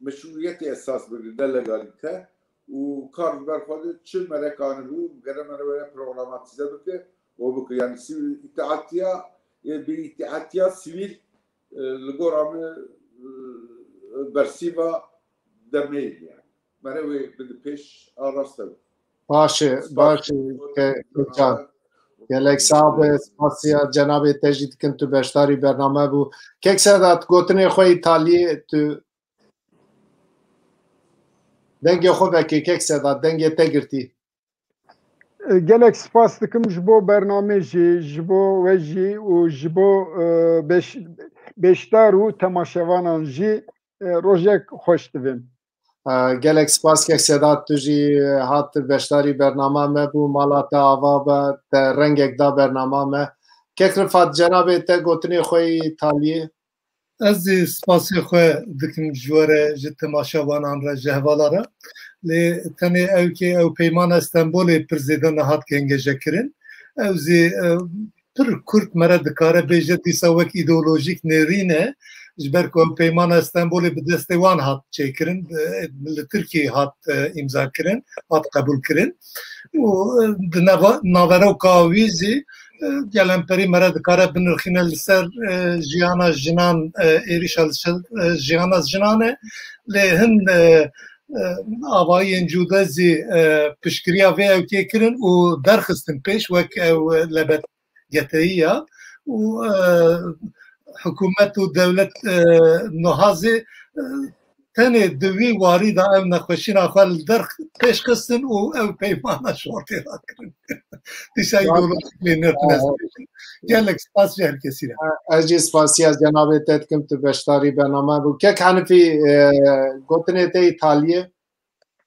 Meşrûyetê esas bigire, ne legalîte. Û kar ji ber xwe de çi merek anibû, gere mere were programatîze bike û bike. Yanî sivîl îtaatiya, ê bi îtaatiya sivîl, e, li gora min, e, bersîva demê ye. Yanî mere wê bide pêş, a rast e. Baş e, baş e, ke-, Can. Gelek sax be, spasiya cenabê te jî dikim, tu beşdarî bername bû. Kek Sedat, gotinê xwe Îtaliyê, tu dengê xwe vekê, kek Sedat, dengê te girtî. E, gelek spas dikim ji bo bernamê jî, ji bo we jî û ji bo, e, beş-, beşdar û temaşevanan jî, e, rojek xweş divêm. E, gelek spas kek Sedat, tu jî hat beşdarî bernama me bû, mala te ava be, te rengek da bernama me. Kek Rifat, cenabê te gotinê xwe yî Îtaliyê. Ez jî spasê xwe dikim ji we re, ji temaşevanan re, ji hevala re. Lê tenê ew kê ew peymana Stenbolê pir zêde nehat gengeje kirin. Ew zî, e, pir kurt mere dikare bêje, dîsa wek îdeolojîk nêrîn e. Ji ber ku ew peymana Stenbolê bi destê wan hat çêkirin, e, li Tirkiyê hat, e, îmza kirin, hat qebûl kirin. Û, e, di nava-, naveroka wî zî, e, gelemperî mere dikare binirxîne li ser, e, jiyana jinan, e, êrîşa li ser, e, jiyana jinan e. Lê hin, e, e, avayiyên cude zî, e, piştgiriya vê ew kê kirin û derxistin pêş wek ew, e, lebet geteyî ya û, e, hikûmet û dewlet, e, niha zî, e, tenê di wî warî de ev nexweşîna xwe li derx pêş xistin û ew peymana şortê rakirin. Dîsa îdeolojîk lê nirxine zêde. Gelek spas ji her kesî re. Ez jî spasiya cenabê te dikim, tu beşdarî bername bû. Kek Henifî, e, gotinê te Îtaliyê.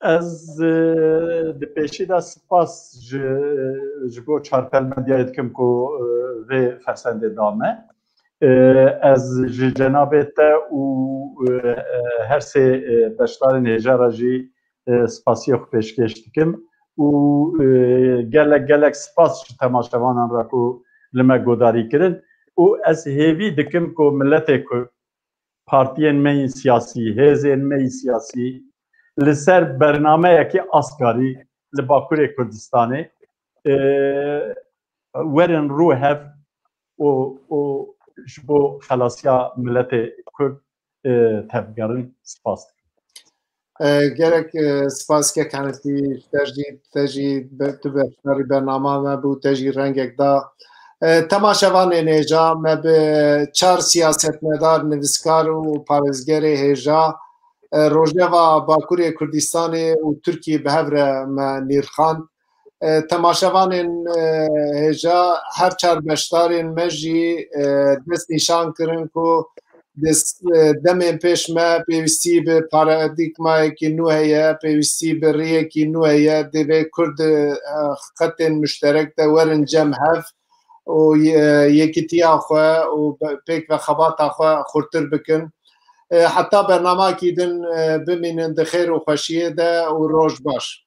Ez, e, di pêşî de spas ji, ji bo Çarpel Medyayê dikim ku, e, vê fersendê da me. E, ez ji cenabê te û, e, e, her sê, e, beşdarên hêja re jî, e, spasiyê xwe pêşkêş dikim û, e, gelek gelek spas ji temaşevanan re ku li me godarî kirin û ez hêvî dikim ku miletê Kurd, partiyên me yên siyasî, hêzên me yên siyasî li ser bernameyekî asgarî li Bakurê Kurdistanê, e, werin rû hev û, û ji bo xelasiya miletê Kurd, e, tevgerin. Spas dikim. E, gelek, e, spas kek Henifî, ji te jî, te jî be-, tu beşdarî bernama me bû, te jî rengek da. E, temaşevanên hêja, me bi çar siyasetmedar, nivîskar û parêzgerê hêja, e, rojeva Bakurê Kurdistanê û Tirkiyê bi hev re me nîrxand. E, temaşevanên, e, hêja, her çar beşdarên me jî, e, dest nîşan kirin ku di s-, e, demên pêş me pêwîstî bi paradîgmayekî nû heye, pêwîstî bi riyekî nû heye, divê Kurd, e, xetên muşterek de werin cem hev û ye-, yekîtiya xwe û be-, pêk ve xebata xwe xurtir bikin. E, heta bernamekî din, e, bimînin di xêr û xweşiyê de û roj baş.